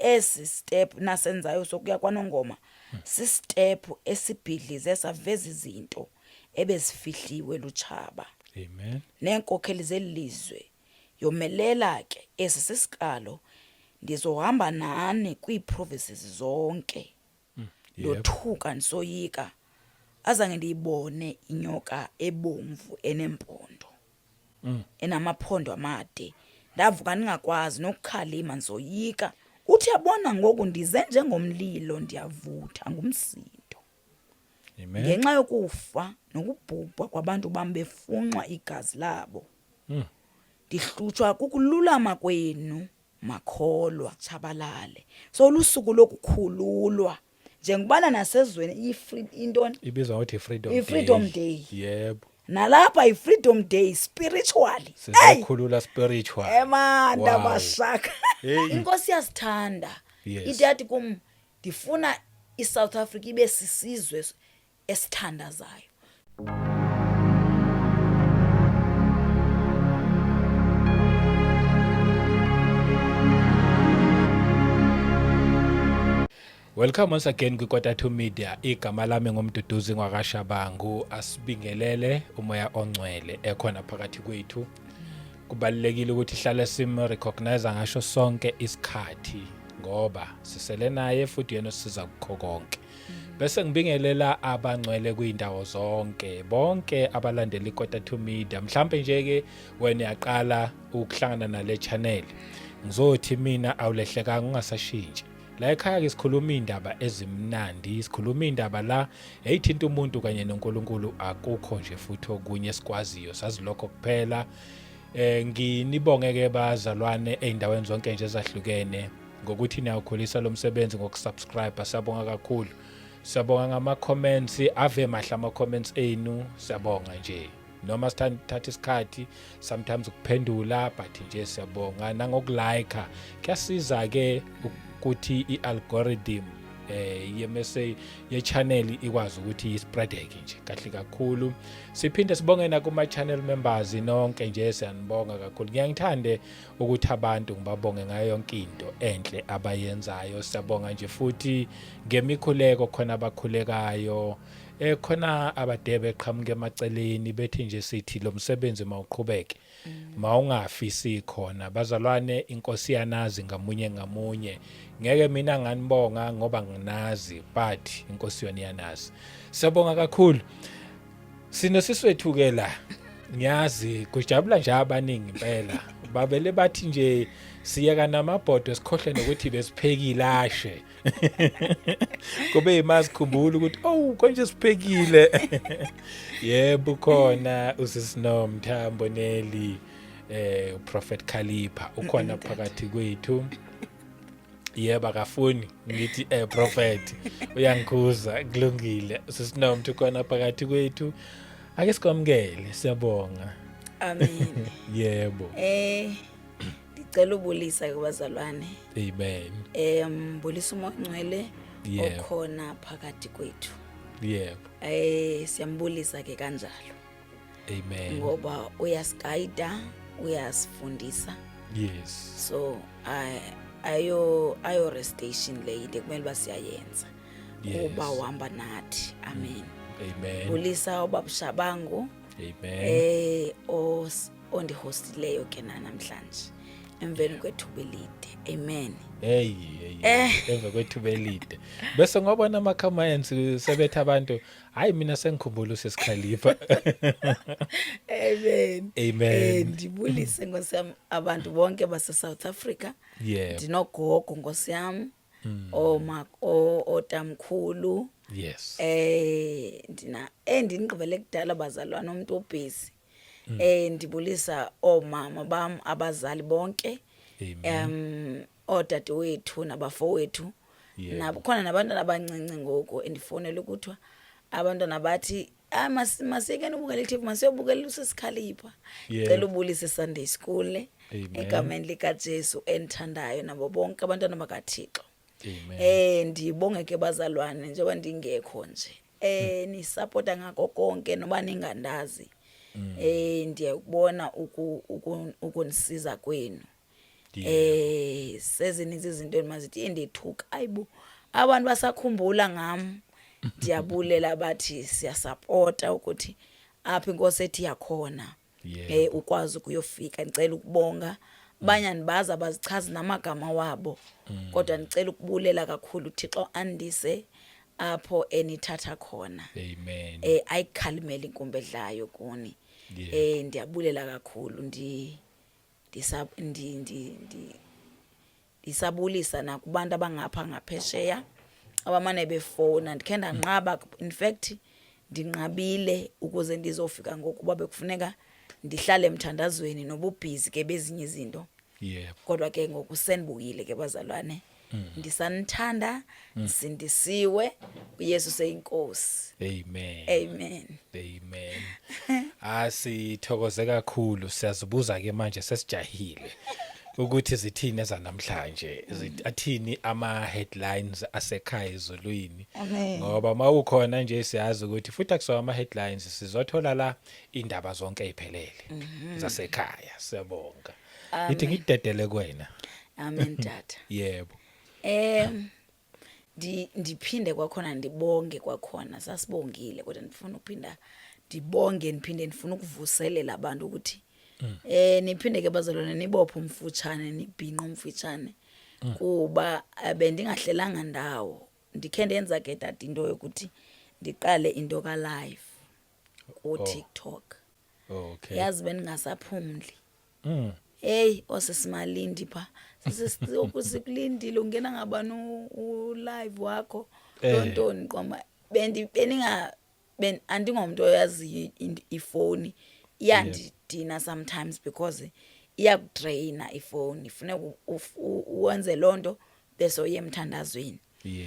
Esi step nasenzayo sokuya kwaNongoma sistep esibhidlize saveza izinto ebezifihliwe lutshaba. Amen. Neenkokheli zeli lizwe. Yomelela ke, esi sisiqalo. Ndizohamba nani kwii-provinces zonke. Ndothuka ndisoyika. Azange ndiyibone inyoka ebomvu eneempondo. Enamaphondo amade. Ndavuka ndingakwazi nokukhalima ndisoyika. Uthi yabona ngoku ndize njengomlilo ndiyavutha ngumsindo. Amen. Ngenxa yokufa nokubhubha kwabantu bam befunxwa igazi labo. Ndihlutshwa kukululama kwenu makholwa tshabalale. So lusuku lokukhululwa njengobana nasezweni intoni? Ibizwa ngokuthi i-Freedom I-Freedom Day. Yebo. Nalapha i-Freedom Day spiritually. Hey! Sizokhulula spiritual. Emanda Wow. bashaka. Hey. Inkosi iyasithanda. Yes. Ithi yathi kum ndifuna iSouth Africa ibe sisizwe esithandazayo. Welcome once again kwiKota 2 Media. Igama lami ngumduduzi ngwakashabangu asibingelele umoya ongcwele ekhona phakathi kwethu. Kubalulekile ukuthi hlale sim recognize ngasho sonke isikhathi ngoba sisele naye futhi yena osiza kukho konke. Bese ngibingelela abangcwele kuyindawo zonke bonke abalandela iKota 2 Media. Mhlambe nje ke wena uyaqala ukuhlangana nale channel. Ngizothi mina awulehlekanga ungasashintshi. La ekhaya ke sikhuluma indaba ezimnandi, sikhuluma indaba la eyithinta umuntu kanye noNkulunkulu akukho nje futhi okunye esikwaziyo, sazi lokho kuphela. Nginibonge ke bazalwane ezindaweni zonke nje ezahlukene ngokuthi niyawukhulisa lo msebenzi ngokusubscribe, siyabonga kakhulu. Siyabonga ngama comments, ave mahle ama comments enu, siyabonga nje. Noma sithatha isikhathi sometimes ukuphendula but nje siyabonga nangokulike. Kuyasiza ke ukuthi i-algorithm ye-message ye-channel ikwazi ukuthi ispreadeke nje kahle kakhulu. Siphinde sibonge nakuma channel members nonke nje siyanibonga kakhulu. Ngiyangithande ukuthi abantu ngibabonge ngayo yonke into enhle abayenzayo. Siyabonga nje futhi ngemikhuleko khona abakhulekayo. Khona abade beqhamuka emaceleni bethi nje sithi lo msebenzi mawuqhubeke. Mawungafi sikhona. Bazalwane inkosi yanazi ngamunye ngamunye. Ngeke mina nganibonga ngoba nginazi but inkosi yona iyanazi. Siyabonga kakhulu. Sinosiswethu ke la. Ngiyazi kujabula nje abaningi impela. Babele bathi nje siyeka namabhodo sikhohle nokuthi besiphekile ashe. Kube imasikhumbula ukuthi oh konje siphekile. Yebo khona usisino Mthambo Neli uProphet Khalipha ukhona phakathi kwethu. Yebo akafuni ngithi prophet uyangikhuza kulungile sisinomthu khona phakathi kwethu ake sikwamukele siyabonga. Amen. Yebo. Ndicela ubulisa ke bazalwane. Amen. Mbulisa umoya ongcwele okhona phakathi kwethu. Yebo. Siyambulisa ke kanjalo. Amen. Ngoba uyasigayida, uyasifundisa. Yes. So ayo restation le into kumele basiyayenza. Kuba uhamba nathi. Amen. Amen. Bulisa ubaba Shabangu. Amen. Ondihostileyo ke namhlanje. Emveni kwethuba elide. Amen. Hey, hey. Emva kwethuba elide. Bese ngobona ama comments sebetha abantu, hayi mina sengikhumbula usesikhalipha. Amen. Amen. Ndibulise Nkosi yami abantu bonke base South Africa. Yeah. Ndinogogo Nkosi yami. Otamkhulu. Yes. Ndina ndinigqibele kudala bazalwana umuntu obusy. Ndibulisa omama bam abazali bonke. Amen. Odadewethu nabafowethu. Yeah. Nabo khona nabantwana abancinci ngoku endifonela ukuthiwa abantwana bathi masiyekeni ubukela i-T V, masiyobukela uSisikhalipha. Yeah. Cela ubulise Sunday school Amen. egameni likaJesu endithandayo nabo bonke abantwana bakaThixo. Amen. Ndibonge ke bazalwane njengoba ndingekho nje. Nisupporta ngako konke noba ningandazi. Ndiyakubona ukunisiza kwenu. Sezininzi izinto endimazithi indethuka, ayibo, abantu basakhumbula ngam. Ndiyabulela, bathi siyasapota ukuthi apho inkosi ethi yakhona ukwazi ukuyofika. Ndicela ukubonga abanye, andibazi, abazichazi namagama wabo, kodwa ndicela ukubulela kakhulu. uThixo andise apho enithatha khona. Amen. Ayikhalimela inkumbi edlayo kuni. Ndiyabulela kakhulu, ndi ndisa ndi ndi ndi ndisabulisa nakubantu abangapha ngaphesheya abamane befowuna. Ndikhe ndanqaba, in fact ndinqabile ukuze ndizofika ngokuba bekufuneka ndihlale emthandazweni nobubhizi ke bezinye izinto. Kodwa ke ngoku sendibuyile ke, bazalwane. Ndisanithanda, ndisindisiwe, uYesu seyinkosi. Amen. Amen. Amen. Asithokoze kakhulu. Siyazibuza ke manje, sesijahile ukuthi zithini ezanamhlanje, athini ama headlines asekhaya ezulwini. Amen. Ngoba mawukhona nje siyazi ukuthi futhi akusoka ama headlines, sizothola la indaba zonke eziphelele zasekhaya. Siyabonga. Ithi ngidedele kuwena. Amen, tata. Yebo. Ndiphinde kwakhona ndibonge kwakhona, sasibongile kodwa ndifuna ukuphinda ndibonge, ndiphinde ndifuna ukuvuselela abantu ukuthi niphinde ke, bazalwane, nibophe umfutshane, nibhinqe umfutshane, kuba bendingahlelanga ndawo. Ndikhe ndenza ke, tata, into yokuthi ndiqale into ka live ku TikTok. Yazi bendingasaphumli. Hey, osisimalindi pha, sisisoku sikulindile, ungena ngabani u-live wakho? Tontoni qoma bendi beninga ben andingomntu oyaziyo ifowuni iyandidina sometimes because iyakudraina ifowuni, funeka uwenze loo nto bese uye emthandazweni.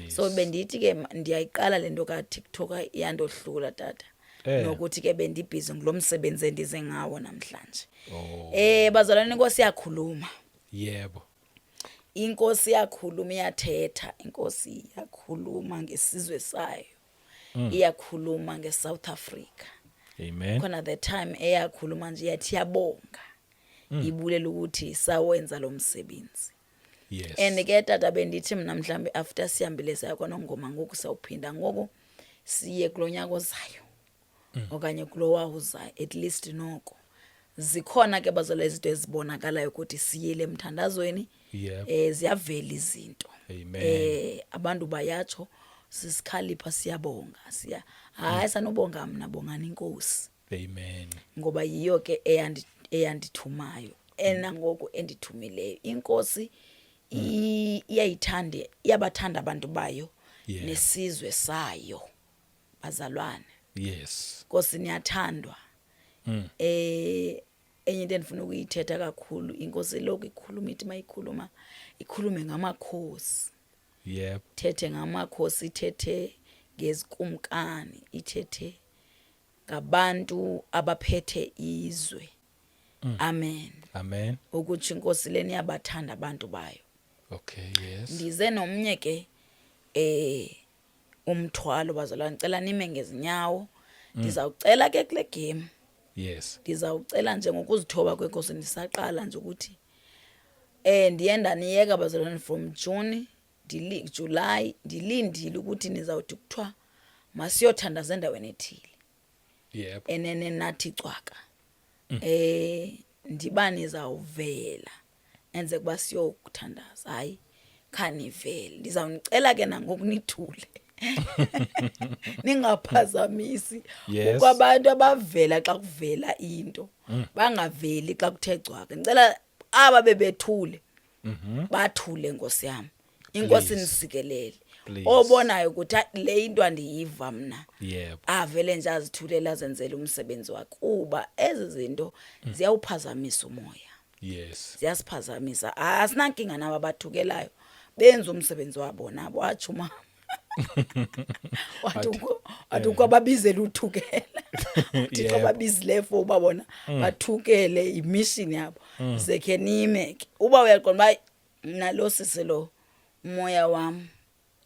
So bendithi ke ndiyayiqala le nto kaTikTok, iyandohlula, tata. Nokuthi ke bendibhizi ngulo msebenzi endize ngawo namhlanje. Bazalwane, inkosi iyakhuluma. Inkosi iyakhuluma, iyathetha. Inkosi iyakhuluma ngesizwe sayo, iyakhuluma ngeSouth Africa. Amen. Khona the time eyakhuluma nje, yathi iyabonga, ibulela ukuthi sawenza lo msebenzi. And ke, tata, bendithi mna mhlawumbi after sihambile saya kwanongoma, ngoku sawuphinda ngoku siye kulo nyaka ozayo okanye kulo wawuzayo, at least noko zikhona ke, bazalwa, izinto ezibonakalayo ukuthi siyile emthandazweni. Ziyavela izinto. Amen. Abantu bayatsho, sisikhalipha, siyabonga, siya hayi, sanubonga mna, bongani inkosi. Amen. Ngoba yiyo ke eyandithumayo, ena ngoku endithumileyo inkosi. Iyayithanda, iyabathanda abantu bayo nesizwe sayo, bazalwane. Nkosi niyathandwa. Enye into endifuna ukuyithetha kakhulu, inkosi lokhu ikhuluma, ithi mayikhuluma ikhulume ngamakhosi. Ithethe ngamakhosi, ithethe ngezikumkani, ithethe ngabantu abaphethe izwe. Amen. Amen. Ukuthi inkosi leni iyabathanda abantu bayo. Ndize nomnye ke umthwalo, bazalwane. Ngicela nime ngezinyawo. Ndizawucela ke kule game, ndizawucela nje ngokuzithoba kwenkosi, ndisaqala nje ukuthi ndiye ndaniyeka, bazalwane, from June, July, ndilindile ukuthi nizawuthi kuthiwa masiyothandaza endaweni ethile. Enene nathi cwaka. Ndiba nizawuvela enze kuba siyokuthandaza, hayi khanivele. Ndizawunicela ke nangoku nithule, ningaphazamisi. Kukho abantu abavela xa kuvela into, bangaveli xa kuthe cwaka. Ndicela aba bebethule bathule, nkosi yami. Inkosi Please. nisikelele. Please. Obonayo ukuthi hayi, le into andiyiva mna, avele nje azithulela, azenzele umsebenzi wakhe, kuba ezi zinto ziyawuphazamisa umoya. Ziyasiphazamisa. Asinankinga nabo abathukelayo, benza umsebenzi wabo nabo. Watsho umama wathi wathi ukwababizela uthukela, uThixo ababizile for uba bona bathukele, imission yabo. Zekhe nime ke, uba uyaqonda uba mna lo sisi lo umoya wam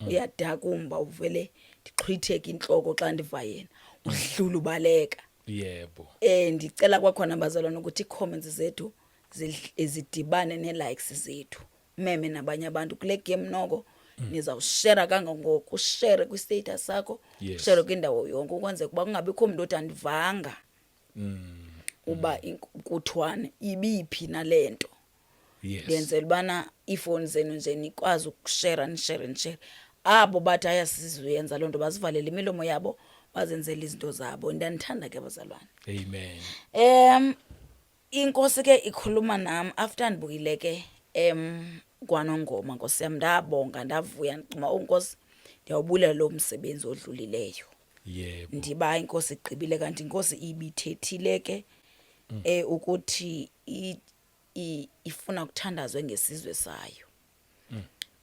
uyadakumba, uvele ndixhwitheke intloko xa ndiva yena, udlula ubaleka. Ndicela kwakhona, bazalwane, ukuthi ii-comments zethu Zidibane nee-likes zethu, meme nabanye abantu kule game noko. Nizawushera kangangoko, ushere kwi-status sakho, ushere kwindawo yonke, ukwenzeka uba kungabikho mntu othi andivanga uba kuthiwane ibiphi nale nto. Ndenzela ubana iifowuni zenu nje nikwazi ukushera, nishere, nishere. Abo bathi ayasizuyenza loo nto, bazivalele imilomo yabo, bazenzele izinto zabo. Ndiyanithanda ke, bazalwane. Amen. Inkosi ke ikhuluma nam after ndibuyile ke kwaNongoma. Nkosi yam, ndabonga, ndavuya, ndicuma, oh Nkosi, ndiyawubulela lo msebenzi odlulileyo. Ndiba inkosi igqibile, kanti inkosi ibithethile ke ukuthi ifuna kuthandazwe ngesizwe sayo.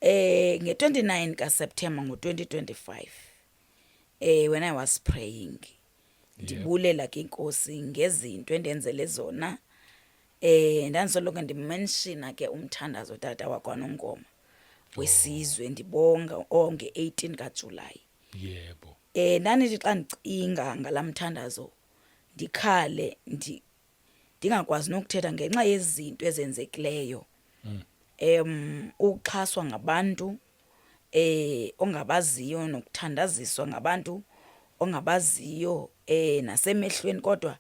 Nge-29 kaSeptember ngo-2025, when I was praying, ndibulela ke inkosi ngezinto endenzele zona, ndandisoloko ndimentiona ke umthandazo tata wakwaNongoma wesizwe, ndibonga nge-18 kaJulayi. Ndandithi xa ndicinga ngalamthandazo ndikhale, ndingakwazi nokuthetha ngenxa yezinto ezenzekileyo. Ukuxhaswa ngabantu ongabaziyo nokuthandaziswa ngabantu ongabaziyo nasemehlweni, kodwa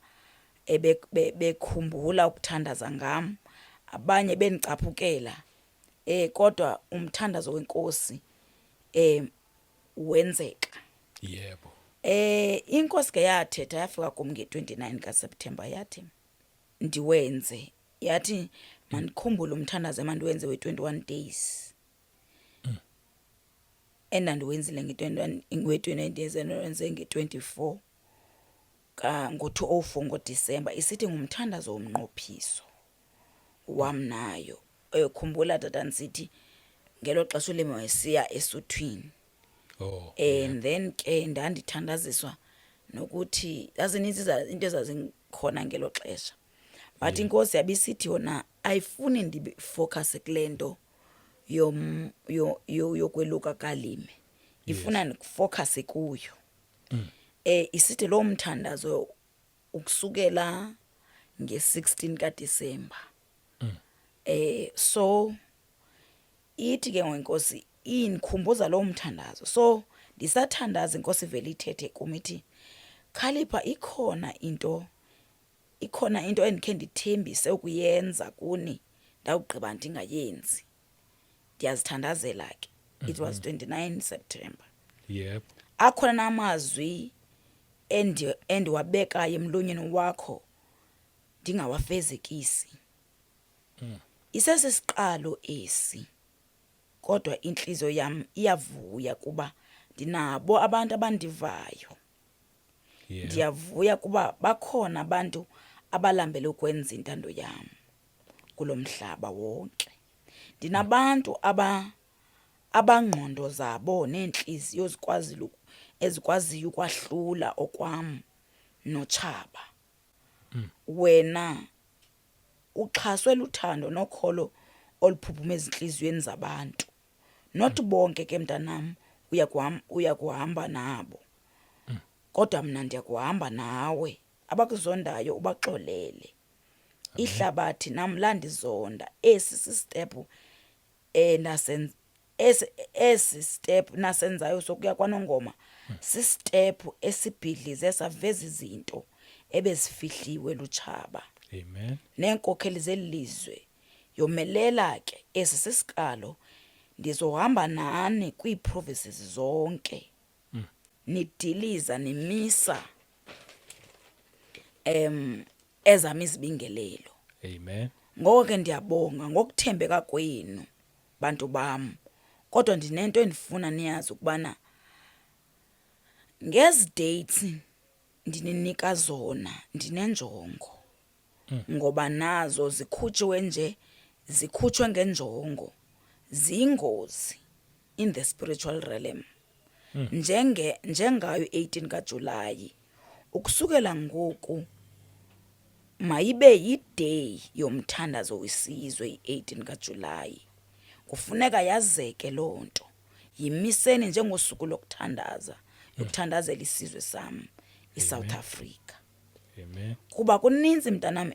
bekhumbula ukuthandaza ngam, abanye bendicaphukela, kodwa umthandazo wenkosi wenzeka. Inkosi ke yathetha, yafika kum nge-29 kaSeptember, yathi ndiwenze, yathi mandikhumbule umthandazo emandiwenze we-21 days endandiwenzile nge-21, we-21 days endiwenze nge-24 ka ngo-2004 ngoDisemba, isithi ngumthandazo womnqophiso wam nayo. Khumbula tata, ndisithi ngelo xesha ulimi wayesiya esuthwini. And then ke ndandithandaziswa nokuthi zazininzi into ezazikhona ngelo xesha, but inkosi yabisithi yona ayifuni ndifocus kule nto yokweluka kalime, ifuna ndifocus kuyo. Isithi lo mthandazo ukusukela nge-16 kaDisemba. So ithi ke ngenkosi indikhumbuza lo mthandazo. So ndisathandaza, inkosi ivele ithethe kum, ithi, "Khalipha, ikhona into endikhe ndithembise ukuyenza kuni, ndawugqiba ndingayenzi." Ndiyazithandazela ke, it was 29 September. "Akhona namazwi endiwabekayo emlonyeni wakho ndingawafezekisi. Isesisiqalo esi, kodwa inhliziyo yam iyavuya kuba ndinabo abantu abandivayo. Ndiyavuya kuba bakhona abantu abalambele ukwenza intando yam kulo mhlaba wonke. Ndinabantu abangqondo zabo neenhliziyo ezikwaziyo ukwahlula okwam notshaba. Wena uxhaswe luthando nokholo oluphuphuma ezinhliziyweni zabantu. Not bonke ke, mntanam, uyakuhamba nabo, kodwa mna ndiyakuhamba nawe. Abakuzondayo ubaxolele. Ihlabathi nam landizonda. Esi sistep nasenza, esi step nasenzayo sokuya kwaNongoma sistep esibhidlize saveza izinto ebezifihliwe lutshaba Amen. neenkokheli zeli lizwe. Yomelela ke, esi sisiqalo. Ndizohamba nani kwii-provinces zonke, nidiliza nimisa ezam izibingelelo. Amen. Ngoko ke ndiyabonga ngokuthembeka kwenu, bantu bam, kodwa ndinento endifuna niyazi ukubana ngezi dates ndininika zona ndinenjongo, ngoba nazo zikhutshiwe nje, zikhutshwe ngenjongo, ziyingozi in the spiritual realm, njengayo 18 kaJulayi. Ukusukela ngoku mayibe yiday yomthandazo wesizwe i-18 kaJulayi. Kufuneka yazeke loo nto. Yimiseni njengosuku lokuthandaza, yokuthandazela isizwe sam iSouth Africa." Amen. Kuba kuninzi, mntanam,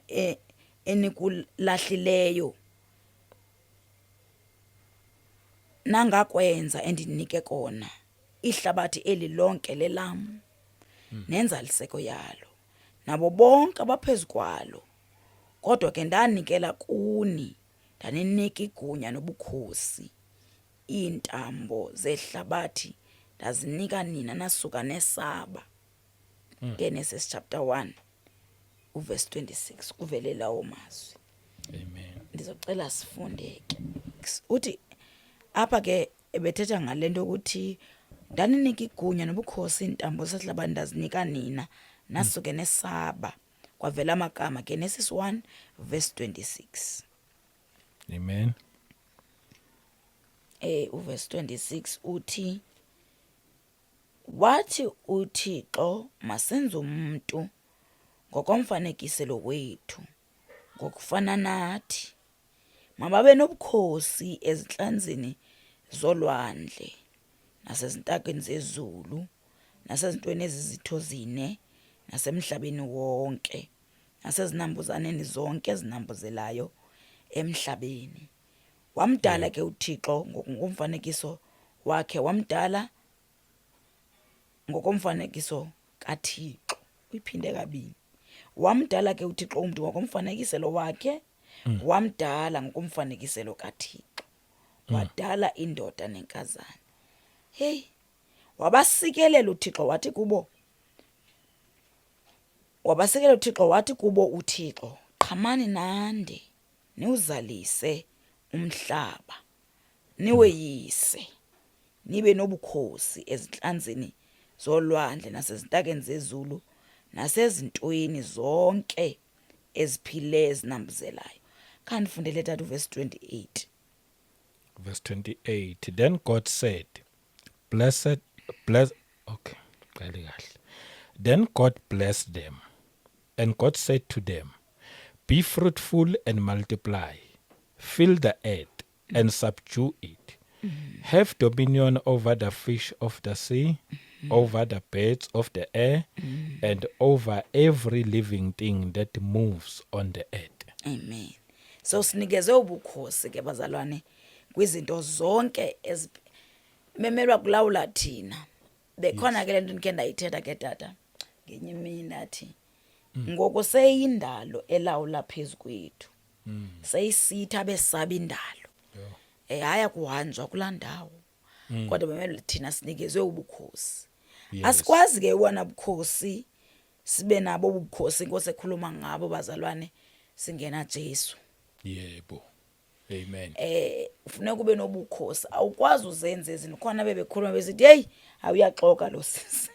enikulahlileyo nangakwenza endinike kona ihlabathi eli lonke lelam nenzaliseko yalo nabo bonke abaphezu kwalo kodwa ke ndanikela kuni ndaninika igunya nobukhosi iintambo zehlabathi ndazinika nina nasuka nesaba. Genesis chapter 1 uverse 26 kuvele lawo mazwi. Amen. Ndizocela sifunde ke. Uthi apha ke ebethetha ngale nto ukuthi ndaninika igunya nobukhosi iintambo zehlabathi ndazinika nina nasuke nesaba. Kwavela amagama Genesis 1 verse 26. Amen. Uverse 26 uthi wathi uThixo masenze umntu ngokomfanekiselo wethu ngokufana nathi mababe nobukhosi ezintlanzini zolwandle nasezintakeni zezulu nasezintweni ezizitho zine nasemhlabeni wonke nasezinambuzaneni zonke ezinambuzelayo emhlabeni. Wamdala ke uThixo ngokomfanekiso wakhe, wamdala ngokomfanekiso kaThixo. Uyiphinde kabini. Wamdala ke uThixo umntu ngokomfanekiselo wakhe, wamdala ngokomfanekiselo kaThixo. Wadala indoda nenkazana. Hey, wabasikelela uThixo wathi kubo, wabasekela uThixo wathi kubo uThixo, qhamani nande, niwuzalise umhlaba, niweyise, nibe nobukhosi ezintlanzini zolwandle nasezintakeni zezulu nasezintweni zonke eziphile ezinambuzelayo. Khandifundele tata uverse 28. Verse 28. Then God said, blessed bless okay, qale kahle. Then God blessed them. And God said to them, be fruitful and multiply, fill the earth and subdue it. Have dominion over the fish of the sea, over the birds of the air, and over every living thing that moves on the earth. Amen. So sinikezwe ubukhosi ke bazalwane kwizinto zonke ezimemelwa kulawula thina. Bekhona ke lento ndikhe ndayithetha ke tata ngenye imini ndathi ngoku seyindalo elawula phezu kwethu. Seyisitha besaba indalo. Haya kuhanjwa kulaa ndawo. Kodwa bemele thina sinikezwe ubukhosi. Asikwazi ke ubona bukhosi sibe nabo ubukhosi inkosi ekhuluma ngabo bazalwane singena Jesu. Yebo. Amen. Ufuneka ube nobukhosi, awukwazi uzenze izinto. Khona bebekhuluma besithi hey, awuyaxoka lo sisi.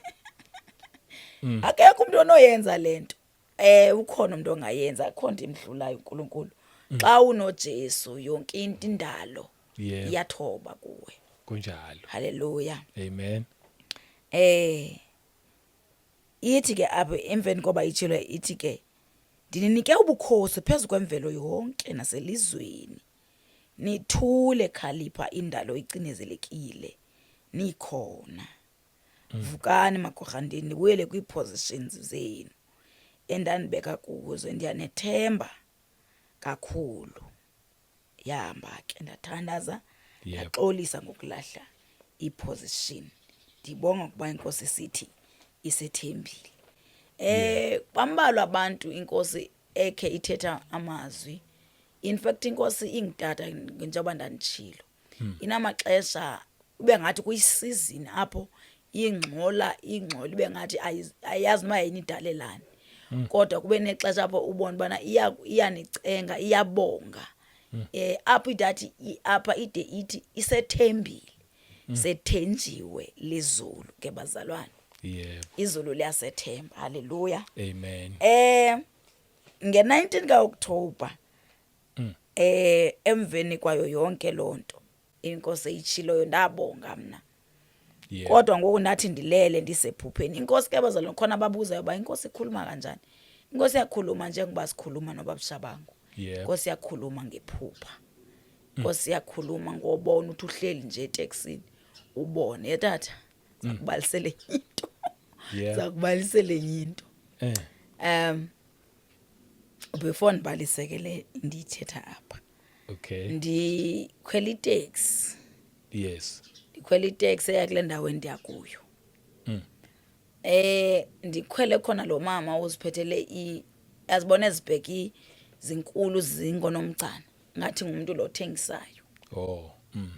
Akekho umuntu onoyenza lento. Ukhona umuntu ongayenza, akho nto imdlulayo uNkulunkulu. Xa unoJesu yonke into indalo iyathoba kuwe. Kunjalo. Hallelujah. Amen. Ithi ke apho emveni koba itshilo ithi ke ndininike ubukhosi phezu kwemvelo yonke naselizweni. Nithule khalipha indalo icinezelekile nikhona. Vukani magorhandini nibuyele kwii-positions zenu endanibeka kuzo, ndiyanethemba kakhulu. Yahamba ke ndathandaza ndaxolisa ngokulahla iposition. Ndibonga ukuba inkosi sithi isethembile. Bambalwa abantu inkosi ekhe ithetha amazwi. In fact inkosi ingutata njengoba ndanditshilo. Inamaxesha ube ngathi kuyisizini apho ingxola ingxola ibe ngathi ayiyazi noba yayinidalelani. Kodwa kube nexesha apho ubona ubana iyanicenga, iyabonga. Apho idathi apha ide ithi isethembile. Sethenjiwe lizulu ke bazalwane. Izulu liyasethemba. Hallelujah. Amen. Nge-19 kaOktober emveni kwayo yonke lonto inkosi eyitshiloyo ndabonga mna. Kodwa ngoku ndathi ndilele ndisephupheni. Inkosi ke bazalwane khona ababuzayo uba inkosi ikhuluma kanjani. Inkosi iyakhuluma njengoba sikhuluma noBaba Shabangu. Inkosi iyakhuluma ngephupha. Inkosi iyakhuluma ngobona uthi uhleli nje eteksini ubone ye tata zakubalisele into. Zakubalisele into. Before ndibalise ke le ndiyithetha apha, ndikhwela iteksi. Ndikhwela iteksi eya kule ndawo endiya kuyo. Ndikhwele khona lo mama uziphethele azibona ezibheki zinkulu zingonomgcana, ngathi ngumuntu lo othengisayo. oh mm.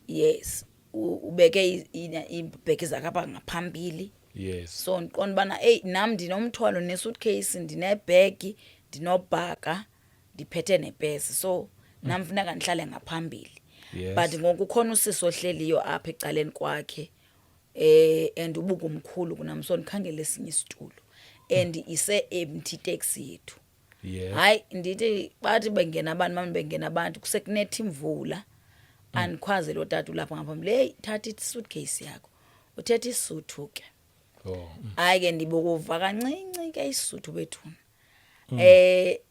Yes, ubeke iibheki zakhe apha ngaphambili. So ndiqonda ubana eyi, nam ndinomthwalo ne-suitcase, ndinebhegi, ndinobhaka, ndiphethe nepesi, so nam funeka ndihlale ngaphambili. But ngoku ukhona usisi ohleliyo apha ecaleni kwakhe, and ubukumkhulu kunam, so ndikhangele esinye isitulo and ise empty taxi yethu. Hayi, ndithi bathi bengena abantu, mani bengena abantu, kusekunetha imvula. Andikhwaze lo tata ulapha ngaphambili, heyi, thatha i-suitcase yakho. Uthetha isuthu ke. Hayi ke, ndibukuva kancinci ke isuthu bethuna.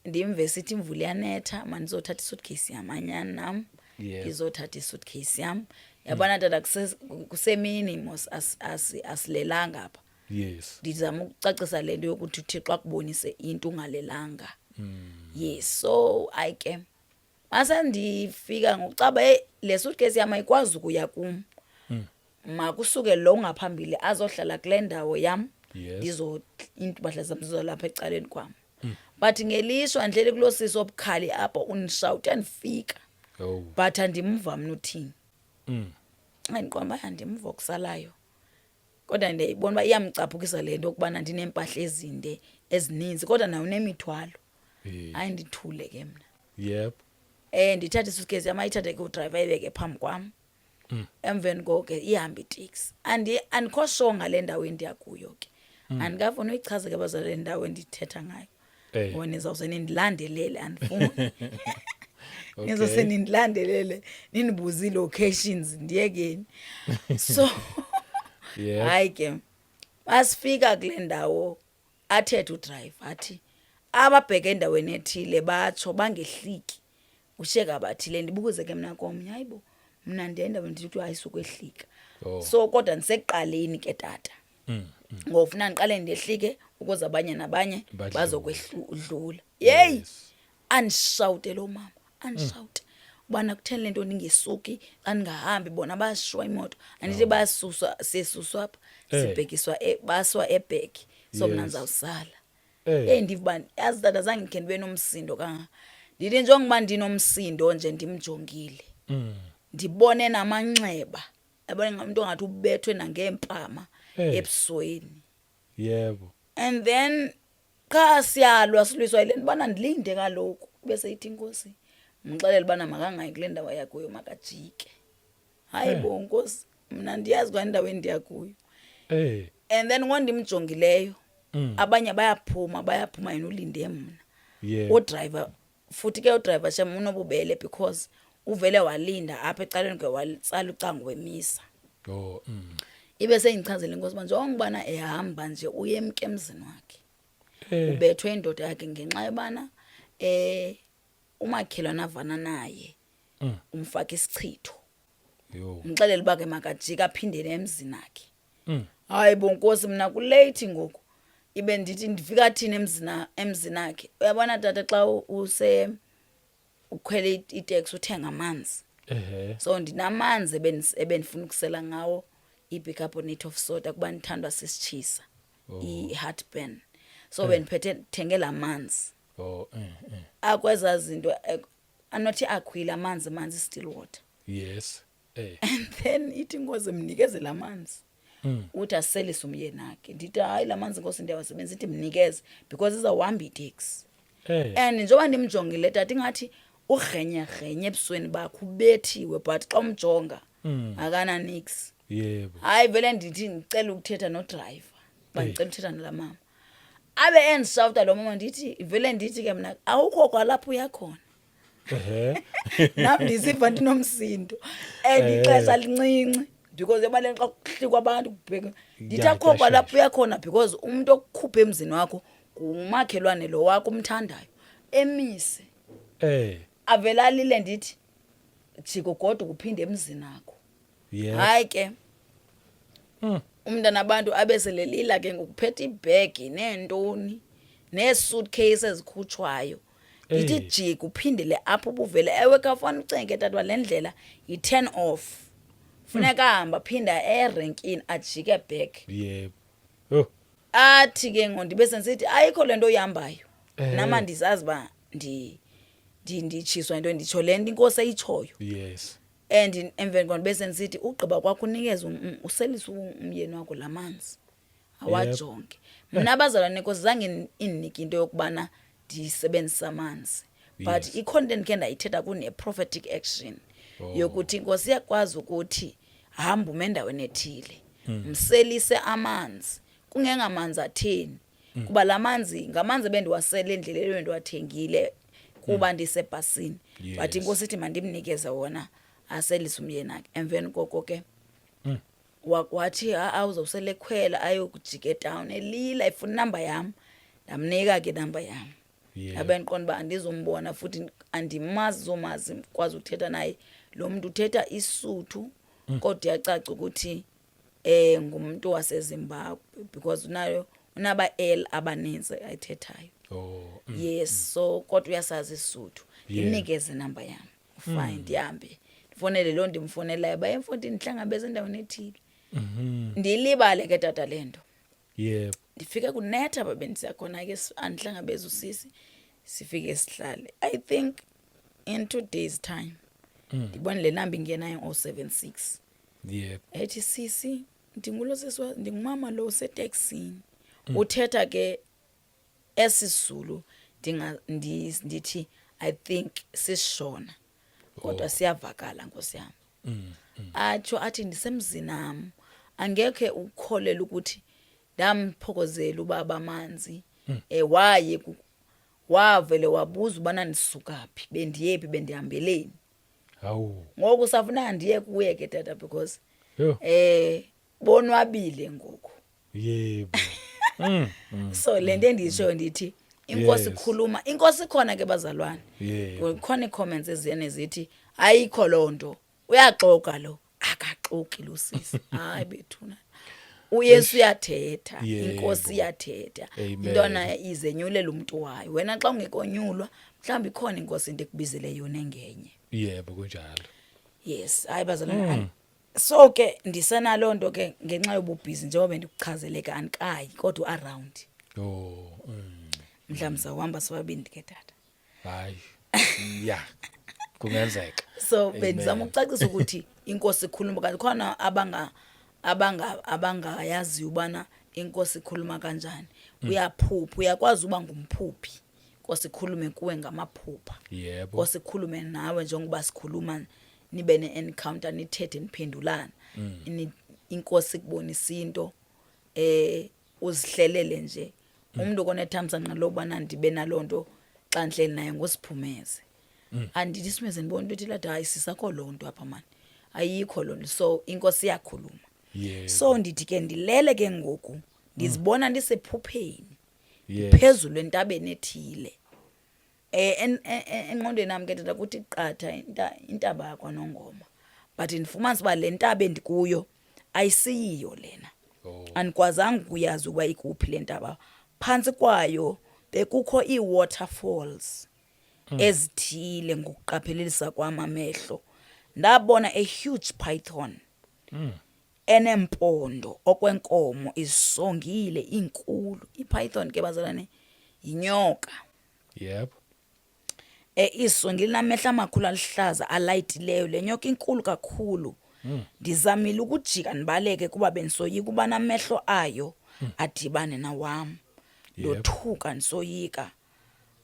Ndimve sithi imvula iyanetha, mandizothatha i-suitcase yam anyani nam. Ndizothatha i-suitcase yam. Yabona tata, kusemini mos, asilelanga apha. Ndizama ukucacisa le nto yokuthi uThixo akubonise into ungalelanga. Yes, so hayi ke, mase ndifika ngokucaba, hey, le suitcase yam ayikwazi ukuya kum. Makusuke lo ngaphambili azohlala kule ndawo yam. Ndizo iimpahla zam zizolapha ecaleni kwam. But ngelishwa ndileli kuloo sisi obukhali apho, undishawute ndifika. But andimva mna uthini. Andiqonda uba andimva okusalayo. Kodwa ndiyayibona uba iyamcaphukisa le nto yokubana ndineempahla ezinde ezininzi, kodwa nayo unemithwalo. Hayi, ndithule ke mna. Ndithathe i-suitcase yam, ayithathe ke udrayiva, ayibeke phambi kwam. Emveni koko ke ihambe iteksi. Andikho sure ngale ndawo endiya kuyo ke. Andikafuni uyichaza ke bazali le ndawo endithetha ngayo. Ngoba nizawuse nindilandelele, andifuni. Nizose nindilandelele, nindibuze ii-locations, ndiyekeni. So hayi ke, masifika kule ndawo athethe udrayiva athi ababheke endaweni ethile batsho bangehliki, ushiyeka abathile. Ndibuze ke mna komnye, hayibo, mna ndiya endaweni ndithi kuthiwa ayisukwehlika. So kodwa ndisekuqaleni ke tata. Ngofuna ndiqale ndehlike ukuze abanye nabanye Badlule. bazokwedlula. Yeyi, andishawute lo mama, andishawute. Ubana kutheni le nto ndingesuki xa ndingahambi, bona bayashiwa imoto. Andithi bayasuswa, siyesuswa apha, sibhekiswa baswa ebheki. So mna ndizawusala. Ndiva uba yazi tata, zange ndikhe ndibe nomsindo kangaka. Ndithi njengoba ndinomsindo nje ndimjongile. Ndibone namanxeba. Yabona ngumntu ongathi ubethwe nangeempama ebusweni. And then qha siyalwa, silwiswa yile nto ubana ndilinde kaloku. Bese ithi inkosi, mxelele ubana makangayi kule ndawo aya kuyo, makajike. Hayi bo nkosi, mna ndiyazi kwa indawo endiya kuyo. And then ngondimjongileyo, abanye bayaphuma, bayaphuma, yena ulinde mna. Udrayiva futhi ke, udrayiva shem unobubele because uvele walinda apha ecaleni ke, watsala ucango wemisa. Ibe seyindichazela inkosi uba njengokubana ehamba nje uyemke emzini wakhe. Ubethwe indoda yakhe ngenxa yobana umakhelwane avana naye umfaka isichitho. Umxelele uba ke makajike aphindele emzini akhe. Hayi bo nkosi, mna kulate ngoku. Ibe ndithi ndifika thini emzini akhe. Uyabona tata, xa use ukhwele iteksi uthenga amanzi. So ndinamanzi ebendifuna ukusela ngawo i-bicarbonate of soda kuba ndithandwa sisitshisa. I-heartburn. So bendiphethe ndithenge la manzi. Akweza zinto anothi akhwile amanzi, amanzi still water. And then ithi inkosi mnikeze la manzi. Uthi aselise umyeni akhe. Ndithi hayi, la manzi nkosi ndiyawasebenzisa, ithi mnikeze because izawuhamba iteksi. And njengoba ndimjongile tata, ingathi urhenyerhenye ebusweni bakhe, ubethiwe, but xa umjonga akana nix. Hayi vele ndithi ndicela ukuthetha nodrayiva. Uba ndicela ukuthetha nalaa mama. Abe endishawuta lo mama, ndithi vele ndithi ke mna awukho kwalapho uya khona. Nam ndisiva ndinomsindo and ixesha lincinci because ebaleni xa kuhlikwa abantu kubheka. Ndithi akho kwalapho uya khona because umuntu okukhupha emzini wakho ngumakhelwane lo wakho umthandayo. Emise. Avele alile, ndithi jiko kodwa uphinde emzini akho. Hayi ke. Umntana abantu abe selelila ke ngokuphethe ibhegi neentoni. Nee-suitcase ezikhutshwayo. Ndithi Ey. jika uphindele apho ubuvele. Ewe, khawufane ucinge tata uba le ndlela yi-turn off. Funeka ahambe aphinda erenkini ajike back. Yebo. Oh. Athi ke ngoku ndibe sendisithi ayikho le nto uyihambayo. Nam andizazi uba nditshiswa yinto, nditsho le nto inkosi eyitshoyo. And emveni koko ndibe sendisithi ugqiba kwakho unikeze uselise umyeni wakho la manzi awajonge. Mna abazalwane nenkosi zange indinike into yokubana ndisebenzise amanzi, but ikhona into endikhe ndayithetha kune-prophetic action yokuthi inkosi iyakwazi ukuthi hamba ume endaweni ethile, mselise amanzi, kungengamanzi atheni, kuba la manzi ngamanzi ebendiwasele endleleni endiwathengile kuba ndisebhasini, but inkosi ithi mandimnikeze wona aselise umyeni wakhe. Emveni koko ke wathi ha-a uzawusele ekhwela ayokujika etawuni elila efuna inamba yam. Ndamnika ke inamba yam. Ndabe ndiqonda uba andizumbona futhi andimazi zomazi kwazi ukuthetha naye. Lo mntu uthetha isiSuthu, kodwa iyacaca ukuthi ngumntu waseZimbabwe because unayo unaba L abaninzi ayithethayo. Yes, so kodwa uyasazi isiSuthu. Ndimnikeze inamba yam. Fine, ndihambe. Ndifonele loo ndimfonelayo, baye mfondini ndihlangabeze endaweni ethile. Ndilibale ke tata le nto. Ndifike kunetha apha bendisiya khona ke, andihlangabeze usisi, sifike sihlale. I think in 2 days time ndibone le namba ingenayo 076. Ethi sisi, ndingulo sisi ndingumama lo useteksini. Uthetha ke esiZulu, ndithi I think sisishona, kodwa siyavakala nkosi yam. Atsho athi ndisemzinam, angekhe ukholele ukuthi ndamphokozela ubaba amanzi. Waye wavele wabuza ubana ndisuka phi, bendiyephi, bendihambeleni. Ngoku safuna ndiye kuye ke tata because bonwabile ngoku. So le nto endiyitshoyo ndithi inkosi ikhuluma, inkosi ikhona ke bazalwane. Kukhona ii-comments eziyene zithi ayikho loo nto, uyaxoka lo. Akaxoki lo sisi. Hayi bethuna, uYesu uyathetha, inkosi iyathetha. Intwana izenyulela umntu wayo. Wena xa ungekonyulwa mhlawumbi ikhona inkosi into ekubizele yona engenye. Yebo, kunjalo. Yes, hayi bazalwane. So ke ndisenaloo nto ke ngenxa yobubhizi njengoba bendikuchazele ke andikayi kodwa around. Mhlawumbi sawuhamba sobabini ke tata. Hayi. Ya. Kungenzeka. So bendizama ukucacisa ukuthi inkosi ikhuluma kanti khona abangayaziyo ubana inkosi ikhuluma kanjani. Uyaphupha, uyakwazi uba ngumphuphi. Inkosi ikhulume kuwe ngamaphupha. Inkosi ikhulume nawe njengoba sikhuluma, nibe ne-encounter, nithethe niphendulana. Inkosi ikubonisa into, uzihlelele nje. Umuntu konethamsanqa lobana ndibe naloo nto xa ndihleli naye nguSiphumeze. Andithi Siphumeze ndibona into ethi lathi hayi sisakho loo nto apha mani, ayikho loo nto. So inkosi iyakhuluma. So ndithi ke ndilele ke ngoku, ndizibona ndisephupheni. Phezulu entabeni ethile. Engqondweni yam ke tata kuthi qatha intaba yakwaNongoma. But ndifumanisa uba le ntaba endikuyo ayisiyiyo lena. Andikwazanga ukuyazi ukuba ikuphi le ntaba. Phantsi kwayo bekukho ii-waterfalls ezithile. Ngokuqaphelelisa kwam amehlo ndabona a huge python enempondo okwenkomo, isongile, inkulu. I-python ke bazalwane yinyoka. Isongile, namehlo amakhulu aluhlaza alayitileyo. Le nyoka inkulu kakhulu. Ndizamile ukujika ndibaleke kuba bendisoyika uba namehlo ayo adibane nawam. Ndothuka ndisoyika.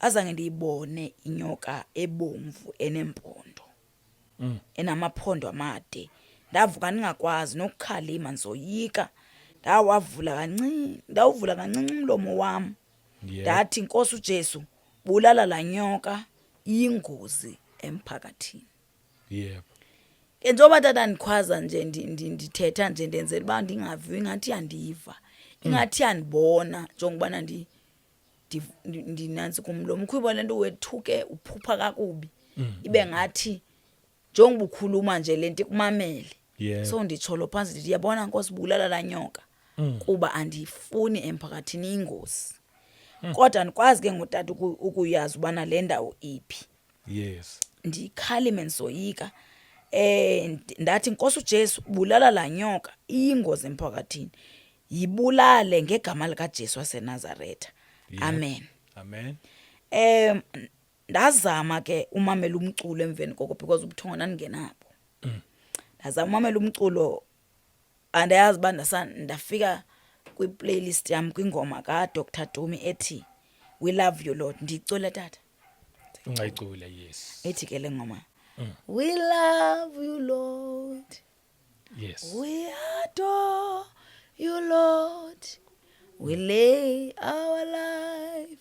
Azange ndiyibone inyoka ebomvu enempondo. Enamaphondo amade. Ndavuka ndingakwazi nokukhalima, ndisoyika. Ndawavula kancinci, ndawuvula kancinci umlomo wam. Ndathi Nkosi uJesu, bulala la nyoka iyingozi emphakathini. Ke njengoba tata ndikhwaza nje, ndithetha nje ndenzela uba ndingaviwa, ingathi iyandiva, ingathi iyandibona njengokubana ndinantsi kumlomo. Ukhuyibona le nto wethuke uphupha kakubi. Ibe ngathi njengoba ukhuluma nje le nto ikumamele. So nditsholo phantsi ndithi yabona Nkosi, bulala la nyoka. Kuba andiyifuni emphakathini, iyingozi. Kodwa andikwazi ke ngutata ukuyazi ubana le ndawo iphi. Ndikhalime ndisoyika. Ndathi, Nkosi uJesu, bulala laa nyoka, iyingozi emphakathini. Yibulale ngegama likaJesu waseNazaretha. Amen. Amen. Ndazama ke umamela umculo emveni koko because ubuthongo ndandingenabo. Ndazama umamela umculo, andayazi uba ndafika kwi-playlist yam kwingoma kaDr Tumi ethi We Love You Lord. Ndiyicule tata. Ungayicula, yes. Ithi ke le ngoma. We love you Lord. We adore you Lord. We lay our life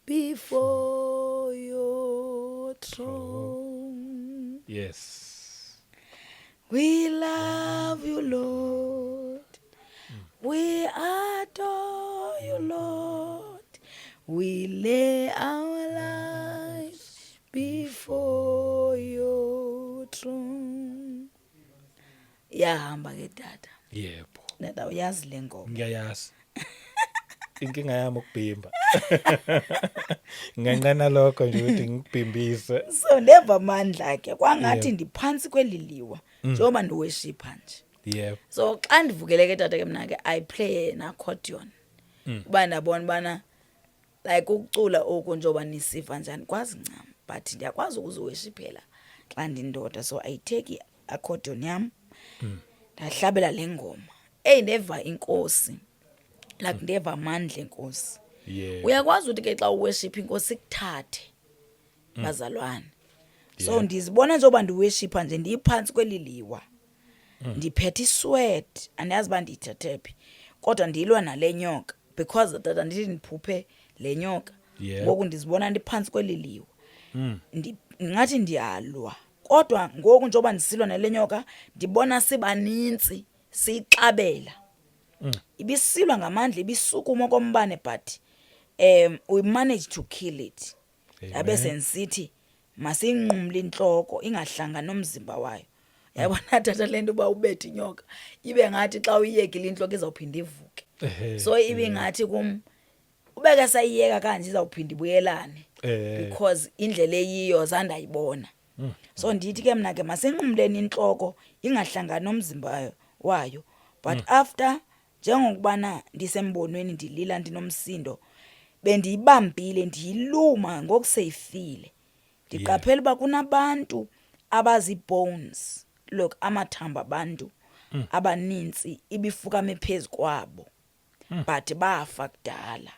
before your throne. We love you Lord. We adore you Lord. We lay our lives before your throne. Yahamba ke tata. Tata, uyazi le ngoma. Ngiyayazi. Inkinga yami ukubhimba. Nganqena lokho nje ukuthi ngikubhimbise. So ndeva amandla ke kwangathi ndiphantsi kweliliwa njengoba ndiworshipha nje. So xa ndivukele ke tata ke mna ke I play an accordion. Uba ndabona ubana like ukucula oku njengoba nisiva njani kwazi ncam, but ndiyakwazi ukuziworshiphela xa ndindoda. So I take i-accordion yam ndahlabela le ngoma. Eyi, ndeva inkosi, like ndeva amandla enkosi. Uyakwazi ukuthi ke xa uworship inkosi ikuthathe, bazalwane. So ndizibona njengoba ndiworshipha nje ndiphantsi kweliliwa. Ndiphethe isword, andiyazi uba ndiyithethe phi, kodwa ndilwa nale nyoka because tata ndithi ndiphuphe le nyoka. Ngoku ndizibona ndiphantsi kweliliwa. Ngathi ndiyalwa, kodwa ngoku njengoba ndisilwa nale nyoka ndibona sibanintsi siyixabela. Ibisilwa ngamandla, ibisukuma okombane, but we managed to kill it. Yabe sendisithi masiyinqumle intloko ingahlangani nomzimba wayo. Yabona tata le nto uba ubethe inyoka ibe ngathi xa uyiyekile intloko izawuphinda ivuke. So ibe ngathi kum ubeke sayiyeka kanje izawuphinda ibuyelane because indlela eyiyo zandayibona. So ndithi ke mna ke masinqumleni intloko ingahlangani nomzimba wayo. But after njengokubana ndisembonweni ndilila ndinomsindo, bendiyibambile ndiyiluma ngokuseyifile. Ndiqaphela uba kunabantu abazi-bones, look, amathambo abantu abanintsi ibifukame phezu kwabo, but bafa kudala.